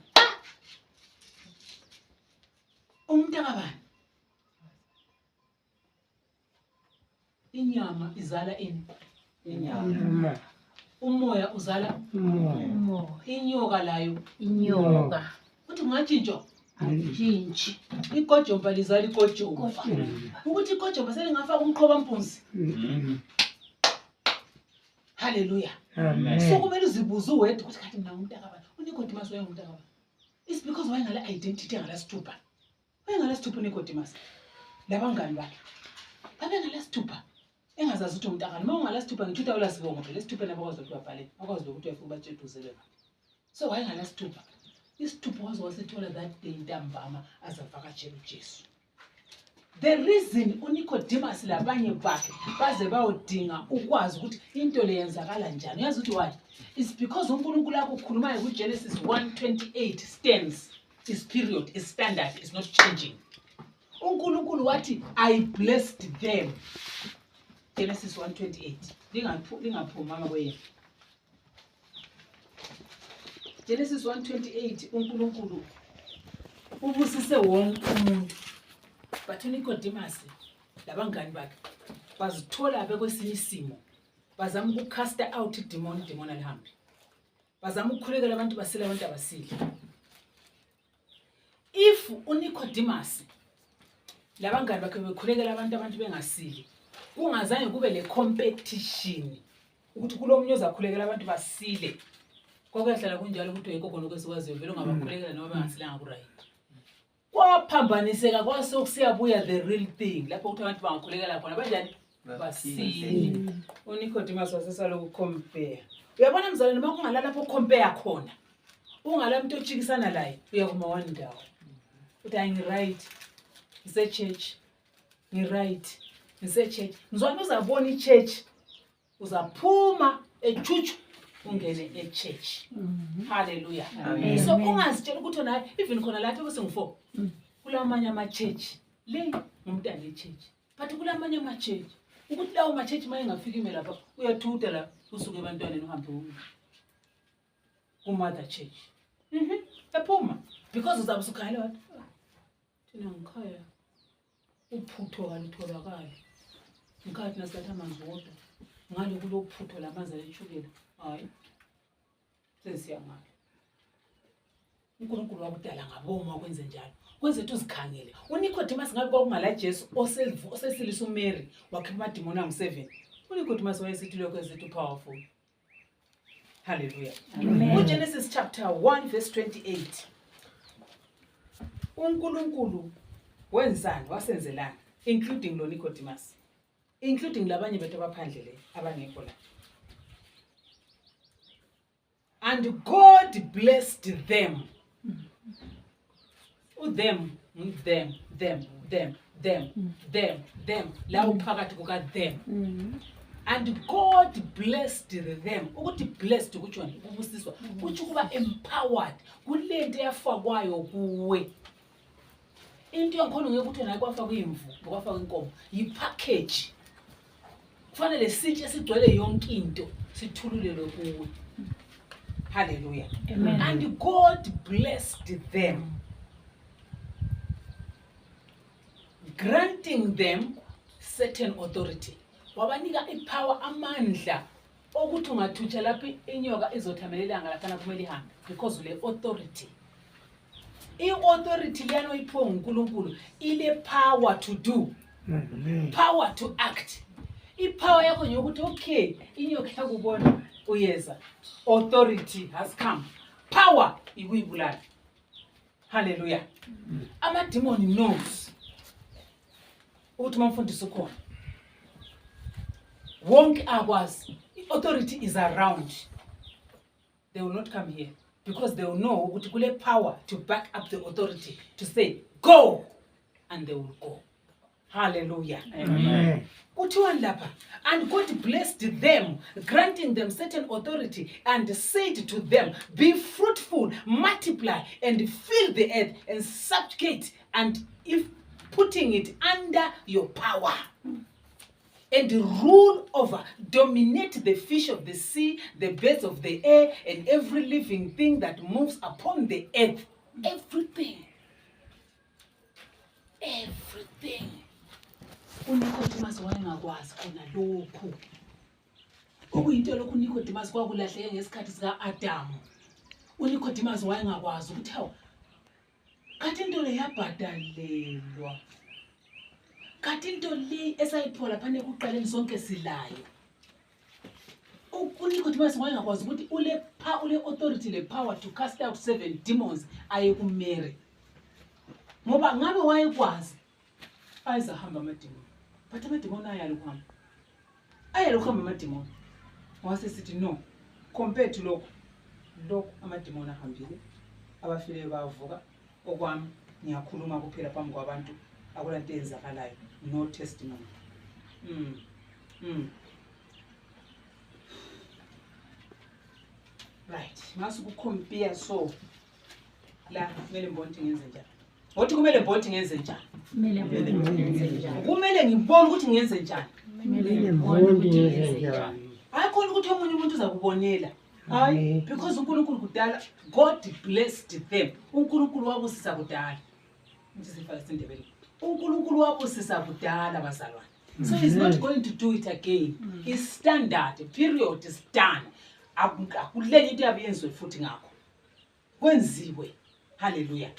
umuntu akabani inyama izala inyama umoya uzala Umoya. inyoka layo Inyoka. uthi ungajinjwa Ajintshi. igojomba lizala igojomba ukuthi igojomba selingafaka umqhoba mpunzi hallelujah so kumele uzibuze uwedwa ukuthi kanti mina umuntu akabani uNicodemus wayengumuntu akabani it's because wayengala identity engalasithupha uNicodemus labangani bakhe babengalasithupha engazazi ukuthi umuntu akabani ungalasithupha ngithuta ulasibongo phela lesithupha nabakwazi ukuthi babhale bakwazi ukuthi uyafika batsheduzeleka so wayengalasithupha isithupha wasithola that day ntambama azavakatshela uJesu the reason uNicodemus labanye bakhe baze bayodinga ukwazi ukuthi into le yenzakala njani uyazi ukuthi why it's because uNkulunkulu akho ukhuluma kuGenesis 1:28 stands is period is standard is not changing uNkulunkulu wathi I blessed them Genesis 1:28 lingaphuma mama kweyena Genesis 1:28 uNkulunkulu ubusise wonke umuntu but uNicodemus labangani bakhe bazithola bekwesinye isimo bazama ukucasta out idemon alihambe bazama ukukhulekela abantu basile abantu abasile if uNicodemus labangani bakhe bekhulekela abantu bengasili kungazange kube le competition ukuthi kulomunye ozakhulekela abantu basile kwakuyahlala kunjalo ukuthi yikho khona okwesikwaziyo vele ungabakhulekela noma bengasilanga ku right kwaphambaniseka kwase kusiyabuya the real thing lapho ukuthi abantu bangakhulekela khona banjani basile uNicodemus wasesala ukucompare uyabona mzalwane noma kungalala lapho compare khona ungala umuntu ojikisana laye uyakuma one ndawo uthi right ngise church right ngise church ngizwana uzabona ichurch uzaphuma echuchu ungene echurch hallelujah so ungazitshela ukuthi naye even khona lapho bese ngu4 kulamanye ama church le ngumntana echurch but kulamanye ama church ukuthi lawo ma church maye ngafika ime lapha uyathutha la usuke ebantwaneni uhambe ku mother church ephuma because uzabe usukhayela wathi thina ngikhaya uphutho kalutholakala ngikhathi nasathi amanzi wodwa ngale kulophutho lamanzi lechukela hayi sesiyangala uNkulunkulu wakudala ngaboma kwenze njalo kwenzethu uzikhangele uNicodemus ngabe kwakungala Jesu osesilisa uMary wakhipha amadimoni angu7 uNicodemus wayesithi lokho ezethu powerful hallelujah uGenesis chapter 1 verse 28 uNkulunkulu wenzani wasenzelana including lo Nicodemus including labanye bethu abaphandle le abangekho la and God blessed them them la uphakathi kuka them and God blessed them ukuthi blessed kutsho ukubusiswa uthi kuba empowered kulento yafakwayo kuwe into yankhona ngeke ukuthi naye kwafaka imvu kwafaka inkomo yipackage kufanele sitshe sigcwele yonke into sithululele kuwe hallelujah amen and God blessed them granting them certain authority wabanika ipower amandla ukuthi ungathutsha lapha inyoka izothamelela ngalafana kumele ihambe because le authority i-authority liyana oyiphiwe nguNkulunkulu ile power to do power to act ipower yakho nje ukuthi okay inyoka yakubona uyeza authority has come power ikuyibulala hallelujah ama-demon knows ukuthi mamfundisi ukhona wonke akwazi authority is around they will not come here because they will know ukuthi kule power to back up the authority to say go and they will go hallelujah amen kuthiwa lapha and God blessed them granting them certain authority and said to them be fruitful multiply and fill the earth and subjugate and if putting it under your power and rule over, dominate the fish of the sea, the birds of the air, and every living thing that moves upon the earth. Everything. Everything. uNicodemus wayengakwazi khona lokhu. Okuyinto lokhu uNicodemus kwakulahleke ngesikhathi sika Adamu. uNicodemus wayengakwazi ukuthi hawu kathi into le yabhadalelwa. Kathi into le esayiphola phane kuqaleni sonke silayo. uNicodemus wayengakwazi ukuthi ule authority le power to cast out 7 demons aye kuMary. Ngoba ngabe wayekwazi ayizahamba amademon. But amademon ayalukhamba. Ayalukhamba amademon. Wase sithi no compared to lokho amademon ahambile abafile bavuka okwami ngiyakhuluma kuphela phambi kwabantu akulanto enzakalayo no testimony. Right, masu kucompare so la kumele mbonti ngenze njani. Ngothi kumele mbonti ngenze njani? Kumele ngibone ukuthi ngenze njani. Kumele mbonti ngenze njani. Hayikhona ukuthi omunye umuntu uzakubonela. Hayi because uNkulunkulu kudala God blessed them. uNkulunkulu wabusisa kudala. Ngisifaka isindebele. uNkulunkulu wabusisa kudala bazalwane. So he's not going to do it again. It's standard, period is done. Akulenye into yabe yenziwe futhi ngakho. Kwenziwe. Hallelujah.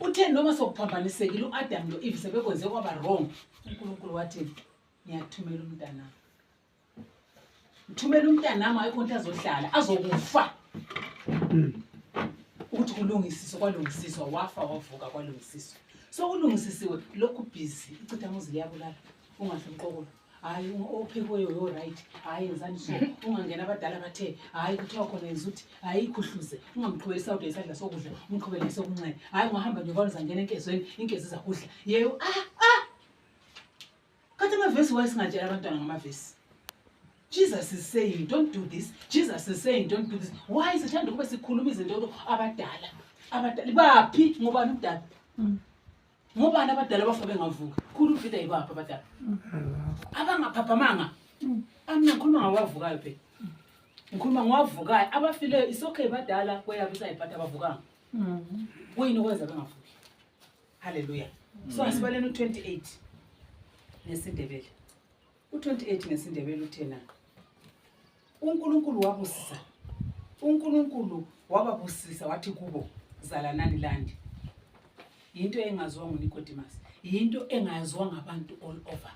Uthe noma sokuphambanisekile uAdam lo Eve sebekwenze kwaba wrong. uNkulunkulu wathi ngiyathumela umntana. Ngithumela umntana nami ayikho into azohlala azokufa. Ukuthi kulungisiswa kwalungisiswa wafa wavuka kwalungisiswa. So ulungisisiwe lokhu busy icitha muzi liyabulala ungahle umqokolo. Hayi ophekweyo yo right. Hayi yenzani so ungangena abadala bathe hayi kuthiwa khona izuthi hayi ikhuhluze ungamqhubelisa ude isandla sokudla umqhubelise okuncane. Hayi ungahamba nje ubona zangena enkezweni inkezi zakudla. Yebo Kathi amavesi wayesingatshela abantwana ngamavesi. Jesus is saying don't do this. Jesus is saying don't do this. Why is it thanda kube sikhuluma izinto abadala? Abadala baphi ngoba ubudala? Ngoba abadala bafa bengavuka. Khulu ufida yibapha abadala. Abangaphaphamanga. Amina ngikhuluma ngawavukayo phela. Ngikhuluma ngawavukayo abafile is okay badala kweyabo isayiphatha abavukanga. Kuyini okwenza bengavuki? Hallelujah. So asibaleni u28 nesindebele. U28 nesindebele uthena. uNkulunkulu wabusisa. uNkulunkulu wababusisa wathi kubo zalanani landi. Into engaziwa nguNicodemus. Into engaziwa ngabantu all over.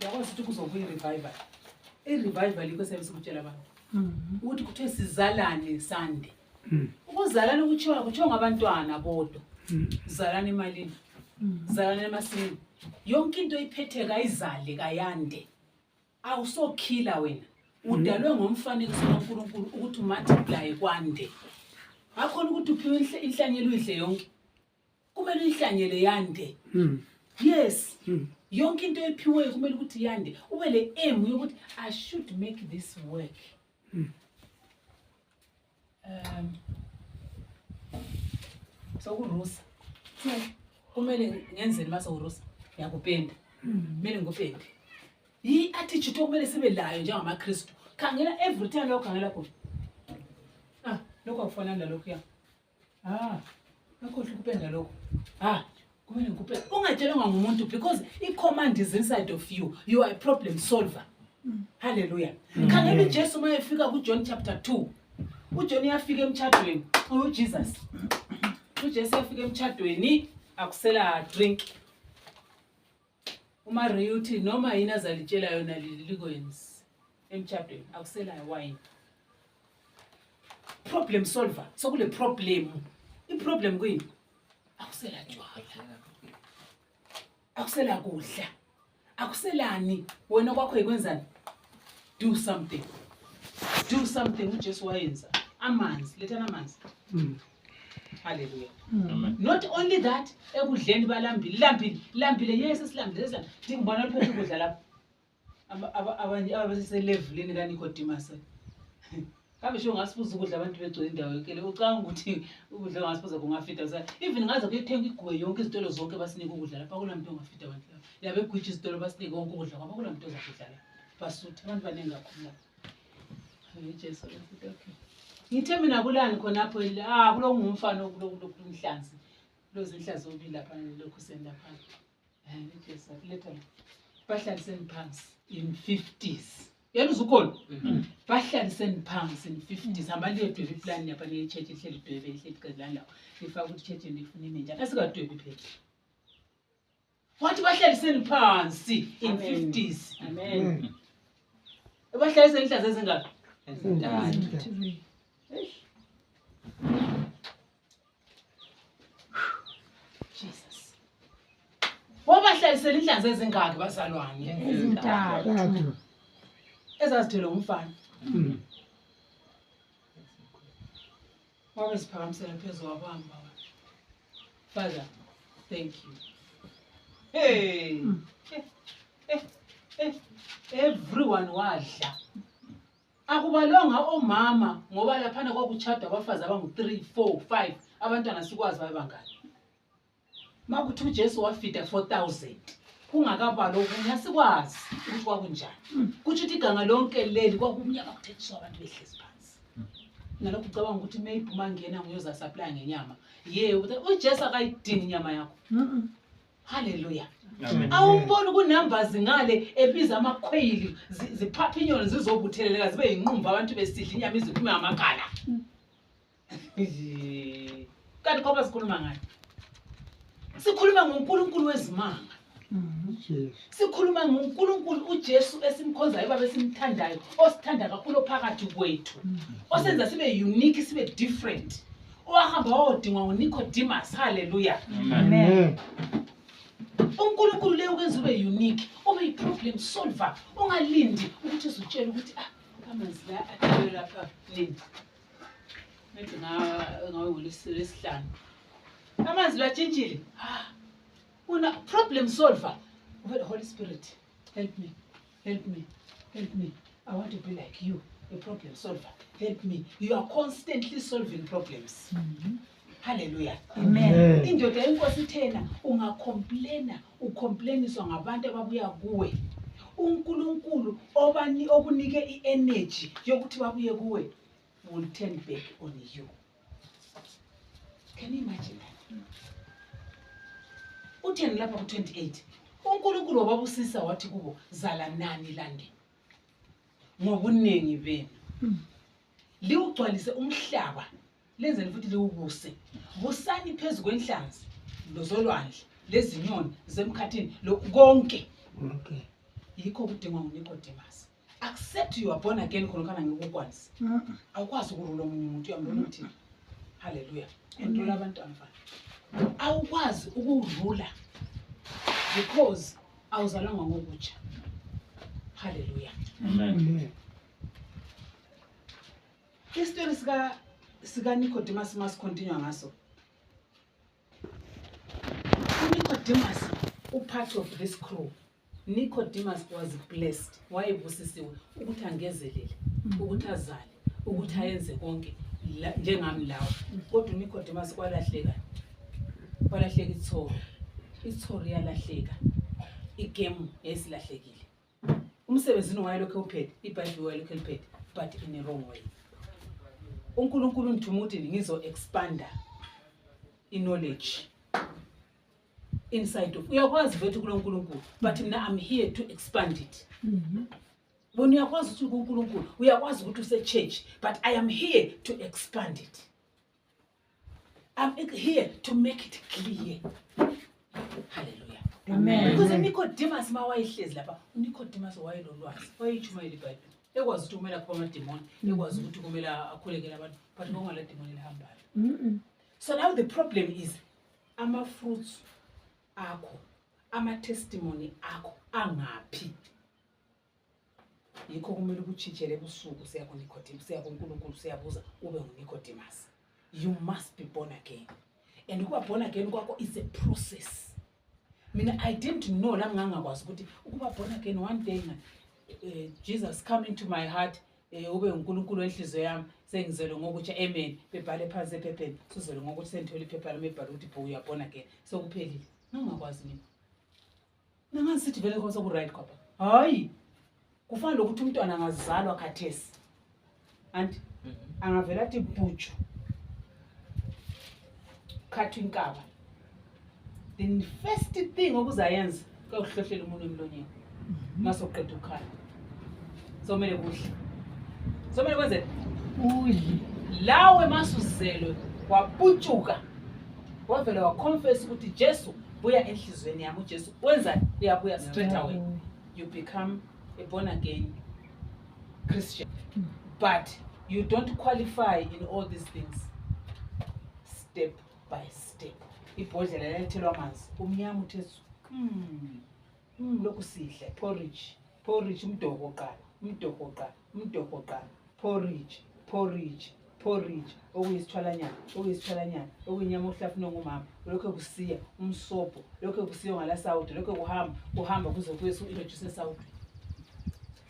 Yakwazi ukuthi kuzobuya revival. I-revival iko sebesukutshela abantu. Ukuthi kuthiwe sizalane sande. Ukuzalana kuthiwa ngabantwana bodwa. Zalana emalini. Zalana emasimini. Yonke into iphethe kayizale kayande. Awusokhila wena. Udalwe ngomfanekiso kaNkulunkulu ukuthi multiply kwande. Akhona ukuthi uphiwe inhlanyelo uyidle yonke. Kumele inhlanyelo yande. Yes. Yonke into ephiwe kumele ukuthi yande. Ube le aim yokuthi I should make this work. So kurusa. Kumele ngenzeni mase urusa. Yakupenda. Kumele ngupende. Yi attitude okumele sibe layo njengamaKristu. Khangela every time lo khangela khona. Lokho akufanana nalokho ya. Akhohle ukupenda lokho. Kumele ngikupenda. Ungatshelwa ngumuntu because i-command is inside of you. You are a problem solver. Hallelujah. Khangela uJesu mayefika kuJohn chapter 2. uJohn yafika emtshadweni. uJesus. uJesu yafika emtshadweni akusela drink. uMaria uthi noma yini azalitshela yona lilikwenzi emtshadweni akusela wine. Problem solver. So kule problem. I-problem kuyini? Akusela tshwala. Akusela kudla. Akuselani wena kwakho ikwenzani? Do something. Do something uJesu wayenza. Amanzi, lethana amanzi. Hallelujah. Not only that, ekudleni balambile yes silambile. Ngibona uphethe ukudla lapha. Abanye abaselevelini kaNicodemus. Kabe sho ngasifuza ukudla abantu begcwele indawo yonke le ucanga ukuthi ukudla ngasifuza kungafita even ngaze kuyethenga igwe yonke izitolo zonke basinika ukudla lapha kunamuntu ongafita abantu lapha yabe gwitch izitolo basinika konke ukudla ngoba kunamuntu ozafita lapha basuthi abantu baningi kakhulu lapha Jesu okay ngithe mina kulani khonapho kulo ngumfana kulomhlanzi kuloze inhlazi obili lapha lokho sendapha Jesu letha bahlaliseni phansi in 50s. Yena uzukhona. Bahlaliseni phansi in 50s. Hamba liyodweba iplan yapha ne church ihleli idwebe ihleli qedlana lawo. Ifaka ukuthi church ndifuna imenja. Asikadwebi phela. Wathi bahlaliseni phansi in 50s. Amen. Bahlaliseni inhlazi ezingaphi? Ezintathu. Jesus. Wabahlaliseni inhlazi ezingaphi bazalwane? Ezintathu. Ezazithela umfana. Wabe siphakamisela phezulu wabamba. Father, thank you. Hey. Everyone wadla. Akubalonga omama ngoba laphana kwakuchada abafazi abangu 3, 4, 5 abantwana sikwazi bayebangani. Makuthi uJesu wafida 4000. Kungakabalo kunyasikwazi ukuthi kwakunjani. Kuthi uthi iganga lonke leli kwakumnyama kuthethiswa abantu behlezi phansi. Nalokho ucabanga ukuthi maybe mangena nguyoza supply ngenyama. Yebo uJesu akayidingi inyama yakho. Hallelujah. Amen. Awubona kunumbers ngale ebiza amakhweli ziphapha inyoni zizobutheleleka zibe yinqumba abantu besidla inyama iziphume ngamakhala. Kanti ngoba sikhuluma ngani? Sikhuluma ngoNkulunkulu wezimanga. Sikhuluma ngoNkulunkulu uJesu esimkhonzayo baba esimthandayo, osithanda kakhulu phakathi kwethu. Osenza sibe unique, sibe different. Owahamba wodingwa nguNicodemus. Hallelujah. Amen. uNkulunkulu leyo ukwenza ube unique, ube yi-problem solver. Ungalindi ukuthi uzutshela ukuthi amanzi la athele lapha nini. Maybe ngawe lesihlanu. Amanzi la tshintshile. Una problem solver. The Holy Spirit, help me, help me, help me. I want to be like you, a problem solver. Help me. You are constantly solving problems. Hallelujah. Amen. Indoda yenkosi thena ungacomplaina, ucomplainiswa ngabantu ababuya kuwe. uNkulunkulu okunike i-energy yokuthi babuye kuwe will turn back on you. Can you imagine that? Utheni lapha ku-28. uNkulunkulu wababusisa wathi kubo zala nani lande ngobunengi benu. Liwugcwalise umhlaba lenzeni futhi liwubuse. Busani phezu kwenhlanzi lozolwandle lezinyoni zemkhathini lo konke. Yikho kudingwa nguNicodemus. Accept you are born again khona ngikukwanisi. Awukwazi ukurula omunye umuntu uyambona ukuthi hallelujah. Endlula abantu amfana. Awukwazi ukurula because awuzalanga ngokutsha. Hallelujah. Amen. Istory sika Nicodemus must continue ngaso. Nicodemus part of this crew. Nicodemus was blessed. Wayebusisiwe ukuthi angezelele, ukuthi azale, ukuthi ayenze konke njengami lawo. Kodwa Nicodemus kwalahleka. Kwalahleka ithoro. Ithoro yalahleka. Igemu yesilahlekile. Umsebenzini wayelokho uphethe, iBhayibheli wayelokho liphethe, but in a wrong way. uNkulunkulu ngithumuthi ngizo expanda knowledge inside of. Uyakwazi vethu kuNkulunkulu, but mina I'm here to expand it. When uyakwazi ukuthi kuNkulunkulu, uyakwazi ukuthi use church, but I am here to expand it. I'm here to make it clear. Hallelujah. Amen. Because Nicodemus mawayihlezi lapha, uNicodemus wayelolwazi. Wayechumayela iBhayibheli. Ekwazi ukuthi kumele akhoma demon, ekwazi ukuthi kumele akhulekele abantu, but ngongala demon elihambayo. So now the problem is ama-fruits akho, ama-testimony akho angaphi. Yikho kumele ukuchitshele ebusuku siya kuNicodemus, siya kuNkulunkulu siyabuza ube nguNicodemus. You must be born again. And ukuba born again kwakho is a process. Mina I didn't know la ngangakwazi ukuthi ukuba born again one day Jesus come into my heart, ube uNkulunkulu enhliziyo yami, sengizelo ngokuthi amen, bebhale phansi ephepheni, sizelo ngokuthi senthola iphepha lami ebhale ukuthi you are born again. Sekuphelile. Ngangakwazi mina. Nangasithi vele konke soku-right kwapha. Hayi. Kufanele ukuthi umntwana angazalwa khathesi. Anti angavela athi bhuju. Khatha inkaba. The first thing okuzayenza kuyohlohlela umuntu emlonyeni. Masoqeda ukukhala. Somele kudla. Somele kwenze udli. Lawe masuzelwe waputshuka. Wavela waconfess ukuthi Jesu buya enhlizweni yami, uJesu wenza uyabuya straight away. You become a born again Christian. But you don't qualify in all these things. Step by step. Ibhodlela lethelwa amanzi. Umnyama uthezu. Lokhu sihle porridge umdokoqa porridge okuyisithwalanyana okuyinyama ohlafuna ngumama lokho kusiya umsobho lokho kusiya ngala South lokho kuhamba kuze kuyesu introduce South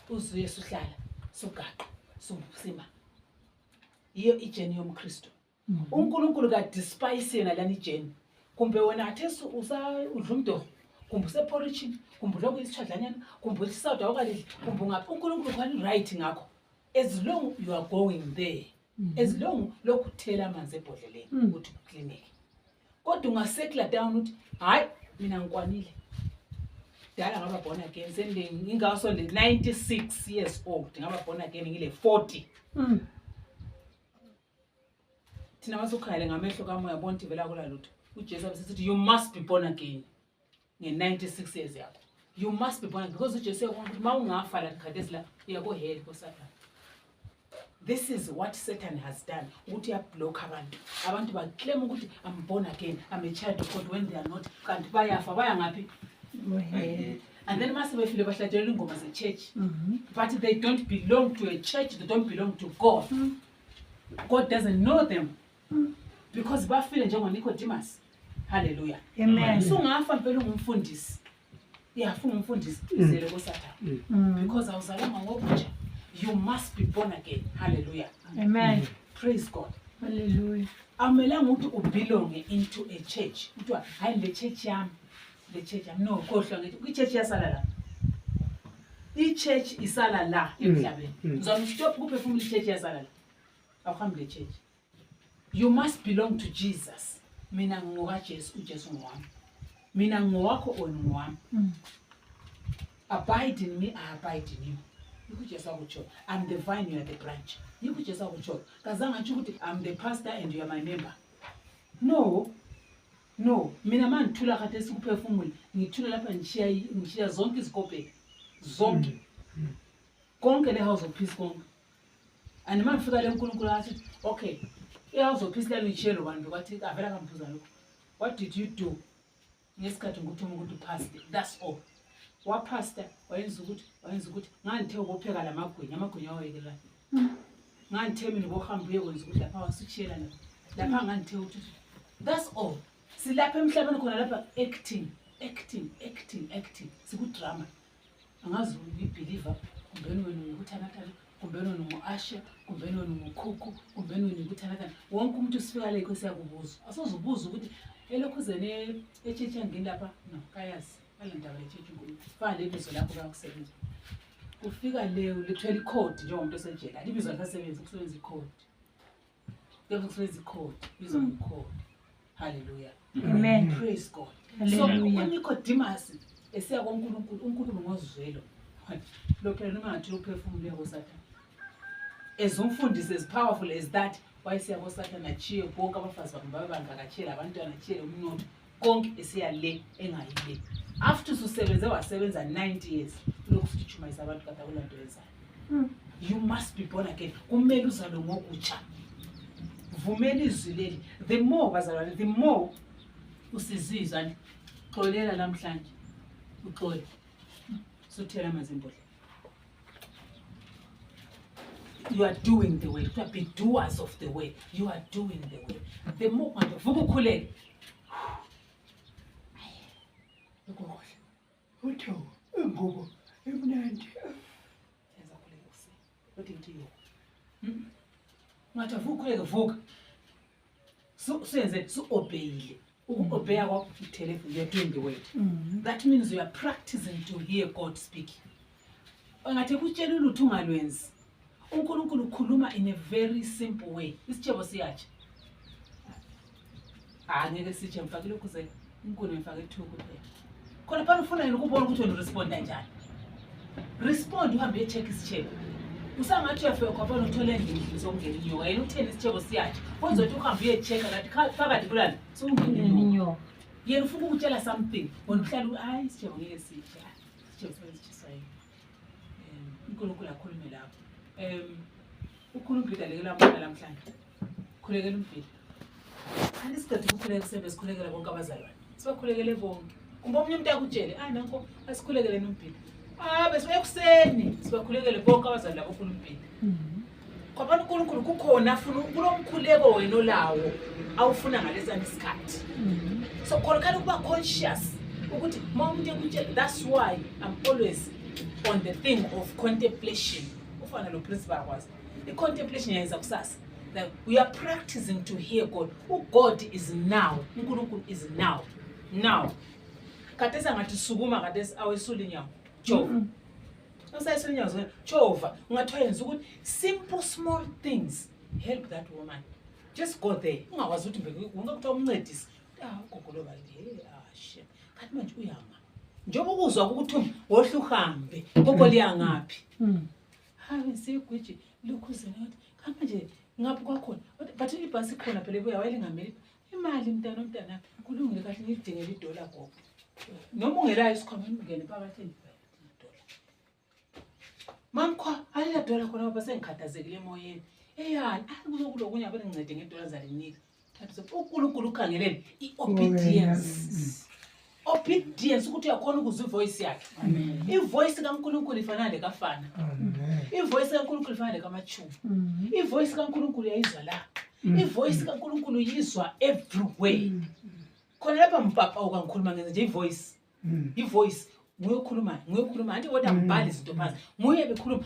uzuye suhlala sugaqa sumsima iyo ijeni yomKristu. uNkulunkulu ka despise yena lana ijeni kumbe wena athesu udla umdoho kumbe useporridge kumbe lokho isithwadlanyana kumbe isisawuda okalidla kumbe ngaphi uNkulunkulu kwani right ngakho as long you are going there, as long lokhu thela amanzi ebhodleleni ukuthi ucleaneke. Kodwa ungasetla down uthi hayi mina ngikwanile dala ngaba born again ngingaso le 96 years old ngaba born again ngile 40 thina masukhale ngamehlo kamoya bonke vela kula lutho uJesu abesithi you must be born again nge96 years yakho you must be born again because uJesu ukuthi mawungafa la khathesi la uyako hell koSathane. This is what Satan has done. Ukuthi uyablock abantu baclaim ukuthi I'm born again, I'm a child of God when they are not. Kanti bayafa baya ngaphi? And then mase befile bahlatshelwa ingoma ze-church. But they don't belong to a church, they don't belong to God. God doesn't know them. Because bafile njengoNicodemus. Hallelujah. Amen. So ungafa mpela ungumfundisi. Iyafuna umfundisi izele koSathane. Because awuzalanga ngokutsha. You must be born again. Hallelujah. Amen. Praise God. Hallelujah. Amelanga ukuthi ubelong into a church. Kuthiwa hayi le church yami. Le church yami no khohlwa ngithi ichurch yasala la. I-church isala la emhlabeni. Uzama stop ukuphefumula i-church yasala la. Awuhambi le church. You must belong to Jesus. Mina ngoka Jesu, uJesu ngwami. Mina ngowakho ongwami. Abide in me, I abide in you. I'm the vine, you are the branch. Kazanga atsho ukuthi I'm the pastor and you are my member. No. Mina mandithula khathesi ukuphefumula, ngithula lapha ngishiya zonke izikophe. Zonke. Konke le house of peace konke. And mangifika le uNkulunkulu athi, okay, i-house of peace lami ngishelo bantu bathi avela kambuza lokho. What did you do? Ngesikhathi ngikuthuma ukuthi pastor. That's all. Pastor wayenza ukuthi nganthe ukupheka lamagwinya awayekela nganthe mina bohamba uyekwenza ukuthi lapha wasishela lapha nganthe ukuthi that's all silapha emhlabeni khona lapha acting siku drama angazi ubeliever kumbeni wena ngikuthanathana kumbeni wena nguAsha kumbeni wena nguKhuku kumbeni wena ngikuthanathana wonke umuntu usifika la inkosi yakubuza asozubuza ukuthi elokhuzene echeche ngini lapha no kayazi alendaba lecheche ngini fana lebizo lapho kakusebenza ufika le lithwele icode njengomuntu osejela libizo likasebenza ukusebenza icode kuyabe kusebenza icode bizo icode. Hallelujah. Amen. Praise God. Hallelujah. So uNicodemus esiya kuNkulunkulu uNkulunkulu ngozwelo lo phela noma ngathi uphefumule koSathane as umfundisi as powerful as that wayesiya koSathane achiye bonke abafazi babangakachela abantwana achiyele umnotho konke esiya le engayile after wasebenza 90 years lokhu sichumayisa abantu kade kulanto yenzayo. You must be born again. Kumele uzalwe ngokutsha. Vumela izwi leli. The more bazalwane, the more usizizwa xolela namhlanje. Uxole. Sothela amazimbodlela. You are doing the way. You are be doers of the way. You are doing the way. The more vuka ukhuleke. Utho ngubo emnandi. Yenza khuleke usi. Uthi ngiyo. Ngathi vuka. Senze obeyile. Ukuobeya kwakho uthele you are doing the way. That means you are practicing to hear God speaking. Ngathi kutshela ulutho ungalwenzi. uNkulunkulu ukhuluma in a very simple way. Isitshebo siyatsha. Ngeke sitshe mfakile ukuze uNkulunkulu mfake ithuku kuphela. Khona phela ufuna yini ukubona ukuthi wena responda kanjani? Respond uhambe echeck isitshebo. Usangathi uyafika khona uthole endlini zongena inyoka. Yena utheni isitshebo siyatsha. Wenza ukuthi uhambe uyecheck ngathi phakathi kulani? Sungena inyoka. Yena ufuna ukutshela something. Wena uhlala hayi isitshebo ngeke sitsha. Isitshebo sesitshisa yini? uNkulunkulu akhulume lapho. uNkulunkulu idalekela abantu namhlanje. Khulekela umpilo. Anisikade ukukhuleka kusebenza sikhulekela bonke abazalwane. Sibakhulekele bonke. Kumbe omunye umuntu akutshele, nanko asikhulekele nompilo. Bese ekuseni sibakhulekele bonke abazali labo ufuna umpilo. Ngoba uNkulunkulu kukhona afuna kulomkhuleko wena olawo awufuna ngalesana isikhathi. So khona ukuba conscious ukuthi umuntu ekutshela. That's why I'm always on the thing of contemplation. Ufana lo principle was the contemplation yenza kusasa. That we are practicing to hear God. Who God is now. uNkulunkulu is now. Now. Katesa ngathi sukuma katesa awesula inyawo. Jova. Usayisula inyawo jova. Ungathi yenza ukuthi simple small things help that woman. Just go there. Ungakwazi ukuthi ungakuthiwa umncedisi. Ugogolo bathi shit. kanti manje uyama njengoba ukuzwa ukuthi wohle uhambe gogo liyangaphi hayi sigwiji lokhuzeni ukuthi kanti manje ngaphi kwakhona but ibhasi khona phela ebuya wayelingameli imali mntana kulungile kahle ngidingela idola gogo noma ungelayo isikhwameni ungene phakathi $5 mamkhwa ayila dola khona baba sengikhathazekile emoyeni eyani kuzokulokunye abe ngincede ngedola zalinika thathu uNkulunkulu ukhangeleni obedience ukuthi uyakhona ukuzwa ivoice yakhe ivoice kaNkulunkulu ifana lekafana ivoice kaNkulunkulu ifana lekamachuba ivoice kaNkulunkulu yayizwa la ivoice kaNkulunkulu yizwa everywhere khona lapha mpapa ukangikhuluma ngenze nje ivoice nguyokhuluma anti kodwa ngibhali izinto phansi nguye bekhuluma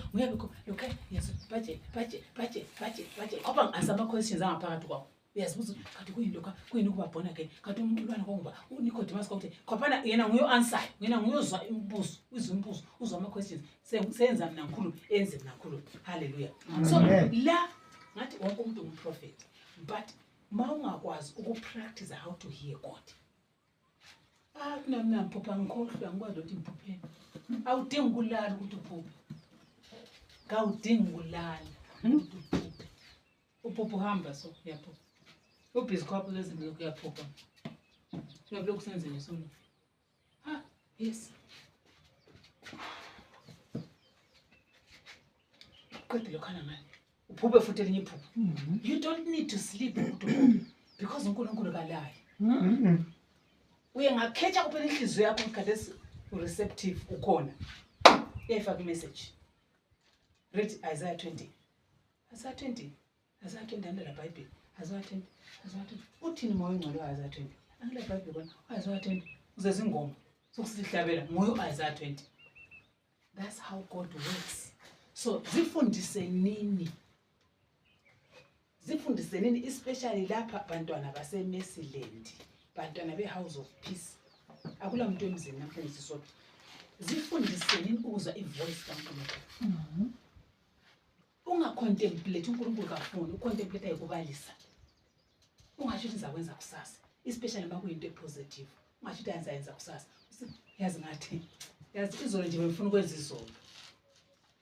okay yes budget ngoba ngasama questions angaphakathi kwawo uyazibuza kanti kuyini ukuba born again kanti umntwana kongoba uNicodemus ukuthi khophana yena nguyo answer yena nguyozwa imibuzo uzwa ama questions senza mina ngikhulu enze mina ngikhulu hallelujah so la ngathi wonke umuntu umprofeti but mawungakwazi ukupractice how to hear God mina mpupha ngikhohlwa ngikwazi ukuthi mphupheni awudingi kulala ukuthi uphuphe kawudingi kulala ukuthi uphuphe uphupha uhamba so yaphupha ubhizi khapho lezinto kuyaphupha uyabe kusenze nje solo yes kodwa lokhana ngani uphuphe futhi elinye iphupho you don't need to sleep because uNkulunkulu kalayo uye ngakhetha kuphela inhliziyo yakho ngikhathesi receptive ukhona uyayifaka imessage read Isaiah 20 andela Bible Isaiah 20 uthini moyo ngcwele Isaiah 20 andela Bible bona Isaiah 20 uzeza ingoma sokusihlabela moyo Isaiah 20 that's how God works so zifundisenini especially lapha bantwana baseMercyland bantwana beHouse of Peace akula muntu emzini namhlanje sisodwa zifundiseni ukuzwa ivoice kaNkulunkulu ungacontemplate uNkulunkulu kafuni ucontemplate ayikubalisa ungasho ukuthi ngizakwenza kusasa especially uma kuyinto epositive ungasho ukuthi ayenza kusasa yazi ngathi yazi izolo nje befuna ukwenza izolo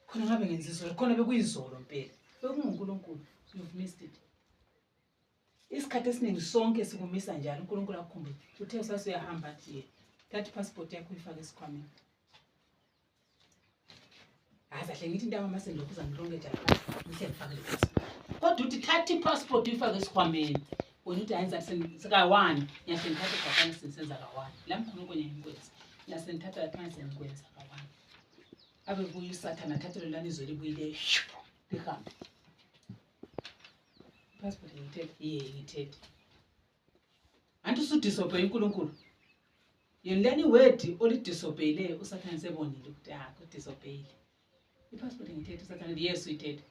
khona ngabe ngenza izolo khona bekuyizolo impela bekunguNkulunkulu you've missed it isikhathi esiningi sonke sikumisa njalo uNkulunkulu akukhumbule uthe usasuyahamba nje thatha passport yakho uyifake esikhwameni azahle ngithi intaba mase ngilokhuza ngilonke njalo ngihle ngifake passport kodwa uthi thatha passport uyifake esikhwameni wena uthi ayenza sika 1 nyahle ngithatha igabana senza ka 1 la mkhona kwenye inkwenzi nyahle ngithatha lapha senza ka 1 abe kuyi usathana thathelo lani izwe libuyile lihambe passport ngithethe anti usudisobey uNkulunkulu yenilani word olidisobeyile usathana sebonile ukuthi udisobeyile ipassport ngithethe usathana yes uyithethe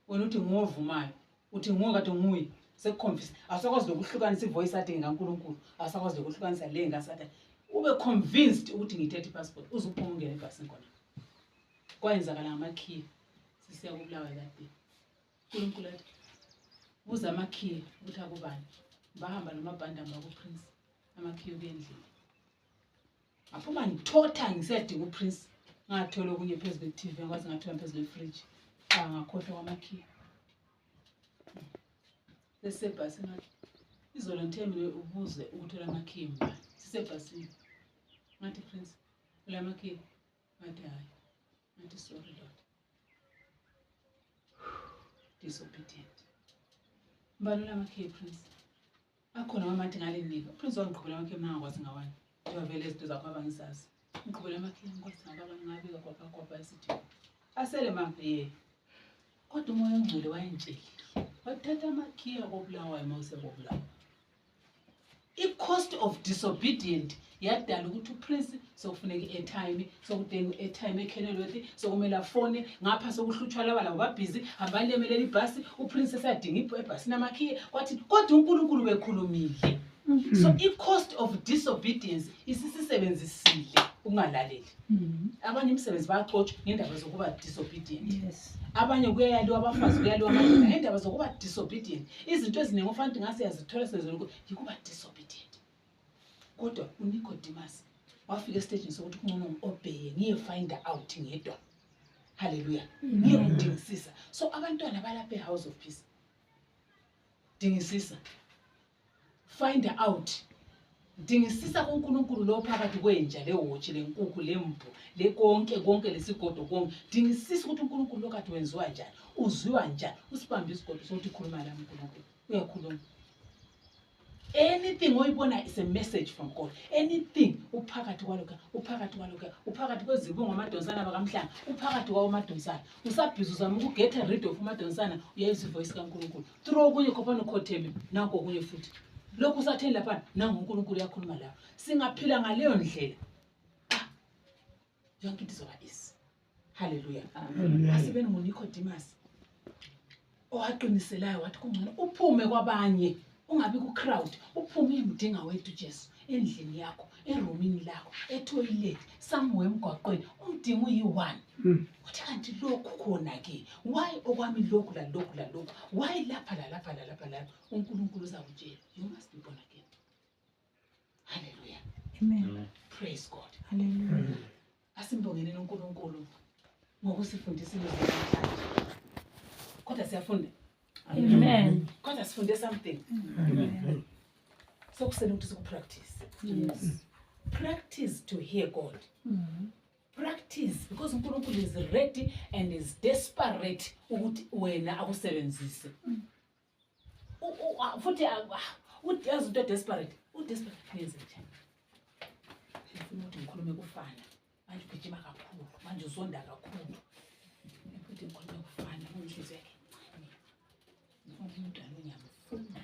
wena uthi ngovumayo uthi ngokade nguye sekuconfess asakwazi ukuhlukanisa ivoice athi ngaNkulunkulu asakwazi ukuhlukanisa le ngasathana ube convinced ukuthi ngithethe ipassport uzuphuma ungene ebhasini khona kwayenzakala ngamakhiya sisiya kubulawa kade uNkulunkulu athi buza amakhiya ukuthi akubani bahamba nomabhanda ngakuPrince amakhiya kuyendlini aphuma ngithotha ngisedinga uPrince ngathola okunye phezulu kwe-TV ngakwazi ngathola phezulu kwe-fridge ngakhohlwa kwamakhiya sesebhasini ngathi izolo ngithemile ubuze ukuthola amakhiya mbani sisebhasini ngathi Prince ula makhiya ngathi hayi ngathi sorry Lord disobedient mbani ula makhiya Prince akhona mamathi ngalenika Prince wangiqhubela amakhiya mina ngakwazi ngawani ngiyavele izinto zakho abangisazi ngiqhubela amakhiya ngikwazi ngababa ngabika kwapha esithi asele mama kodwa umoya ongcwele wayentsheli wathatha amakhiya kobulawa emawuse kobulawa i-cost of disobedient yadala ukuthi uPrince sokufuneka i-airtime sokudinga i-airtime eKenilworth sokumela phone ngapha sokuhlutshwa laba babhizi hamba lemelela ibhasi uPrince esadinga ibhasini amakhiya kwathi kodwa uNkulunkulu bekhulumile so i-cost of disobedience isisebenzisile ungalaleli abanye imisebenzi bayaxotsha ngendaba zokuba disobedient abanye kuyaliwa abafazi kuyaliwa amadoda ngendaba zokuba disobedient izinto eziningi ofanele ngase yazithola sezolo yikuba disobedient kodwa uNicodemus wafika esitejini sokuthi kumele ngi-obeye ngiye-find out ngedwa. Hallelujah. Ngiyokudingisisa. So abantwana balapha e-House of Peace, dingisisa, find out, dingisisa kuNkulunkulu lo phakathi kwenja lewotshi lenkukhu lembu konke lesigodo konke. Dingisisa ukuthi uNkulunkulu lo kade wenziwa njani, uzwiwa njani. Usibambe isigodo sokuthi khuluma lami uNkulunkulu, uyakhuluma. Anything oyibona is a message from God. Anything uphakathi kwezibungu amadonsana bakamhlanga, uphakathi kwawo amadonsana. Usabhiza uzama ukuget rid of amadonsana, uyayizwa ivoice kaNkulunkulu. Throw okunye khopha nokhotheme, nanko okunye futhi. Lokhu usatheni lapha, nangu uNkulunkulu uyakhuluma lawo. Singaphila ngaleyo ndlela. Yonke into izoba easy. Hallelujah. Asibeni ngoNicodemus owaqiniselayo wathi kungcono uphume kwabanye. Ungabi ku-crowd, uphume uyemdinga wethu Jesu endlini yakho, eromini lakho, etoilet, somewhere emgwaqweni, umdinga uyi-1. Uthi kanti lokhu khona-ke, why okwami lokhu lalokhu, why lapha la, uNkulunkulu uzakutshela, you must be born again. Hallelujah. Amen. Praise God. Hallelujah. Asimbongeleni uNkulunkulu ngokusifundisa ilizwi namhlanje. Kodwa siyafunda. Amen. Kodwa sifunde something. Amen. So kusele ukuthi practice. Yes. Practice to hear God. Practice because uNkulunkulu is ready and is desperate ukuthi wena akusebenzise. Futhi uthi yazi into desperate. Desperate yenze njani? Ufuna ukuthi ngikhulume kufana. Manje ugijima kakhulu, manje uzonda kakhulu. Futhi ngikhulume kufana, unhliziyo yakhe. Umntwana ngiyamfuna.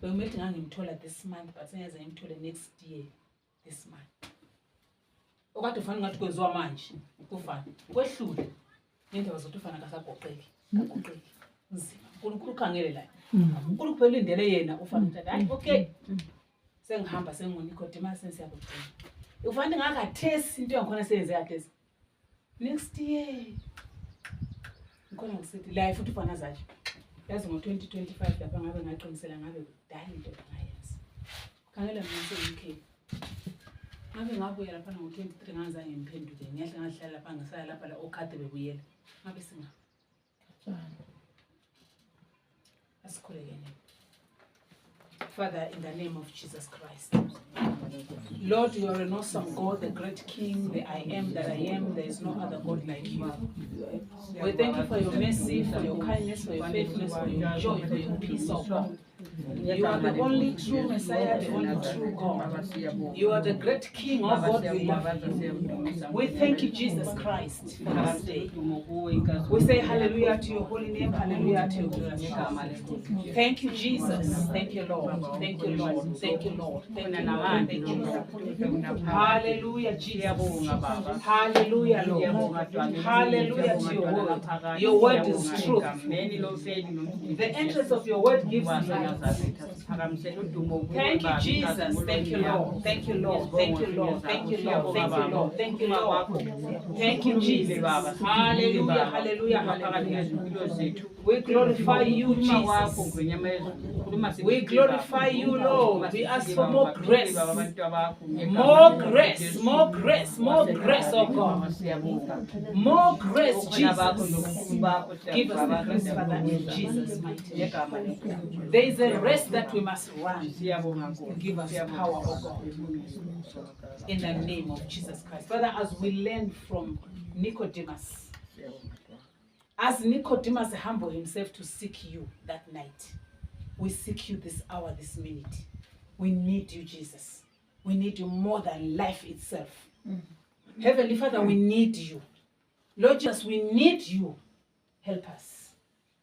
Bengimele ngangimthola this month but sengaze ngimthole next year this month. Okade ufana ngathi kwenziwa manje, ukufana. Kwehlule. Indaba zokuthi ufana kasagoqeki, kagoqeki. Nzima. uNkulunkulu ukhangele la. uNkulunkulu phela indele yena ufana ukuthi hayi okay. Sengihamba sengoNicodemus sesiyakugcina. Ufana ngakathesi into yangikhona seyenze kathesi. Next year. Ngikona ngisithi la futhi ufana zathi. Yazi ngo2025 lapha ngabe ngaqinisela ngabe kudala into engayenza. Khangela mina se-UK. Ngabe ngabuya lapha ngo23 ngazange ngiphenduke. Ngiyahle ngahlala lapha ngisaya lapha la okhade bebuyela. Ngabe singa. Asikhulekene. Father, in the name of Jesus Christ. Lord, you are an awesome God, the great King, the I am that I am. There is no other God like you. We thank you for your mercy, for your kindness, for your faithfulness, for your joy, for your peace, oh God. You are the only true Messiah, the only true God. You are the great King, oh God, we love you. We thank you, Jesus Christ, for this day. We say hallelujah to your holy name, hallelujah to your glorious name. Thank you, Jesus. Thank you, Lord. Thank you, Lord. Thank you, Lord. Thank you, Lord. Thank you, Lord. Hallelujah, Jesus. Hallelujah, Lord. Hallelujah to your word. Your word is truth. The entrance of your word gives life. Thank you, Jesus. Thank you, Lord. Thank you, Lord. Thank you, Lord. Thank you, Lord. Thank you, Lord. Thank you, Lord. Thank you, Jesus. Hallelujah, hallelujah, hallelujah. We glorify you, Jesus. We glorify you, Lord. We ask for more grace. More grace, more grace, more grace, oh God. More grace, Jesus. Give us the grace, Father, in Jesus' mighty name. There is a race that we must run. Give us power, oh God. In the name of Jesus Christ. Father, as we learn from Nicodemus, as Nicodemus humbled himself to seek you that night, we seek you this hour, this minute. We need you, Jesus. We need you more than life itself. Heavenly Father, we need you. Lord Jesus, we need you. Help us.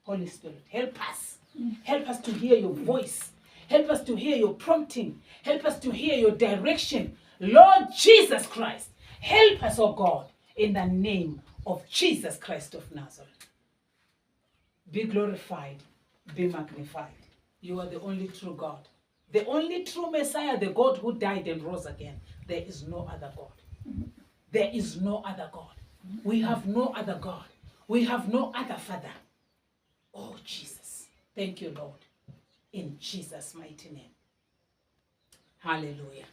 Holy Spirit, help us. Help us to hear your voice. Help us to hear your prompting. Help us to hear your direction. Lord Jesus Christ, help us, oh God, in the name of Jesus Christ of Nazareth. Be glorified, be magnified. You are the only true God. The only true Messiah, the God who died and rose again. There is no other God. There is no other God. We have no other God. We have no other Father. Oh, Jesus. Thank you, Lord. In Jesus' mighty name. Hallelujah.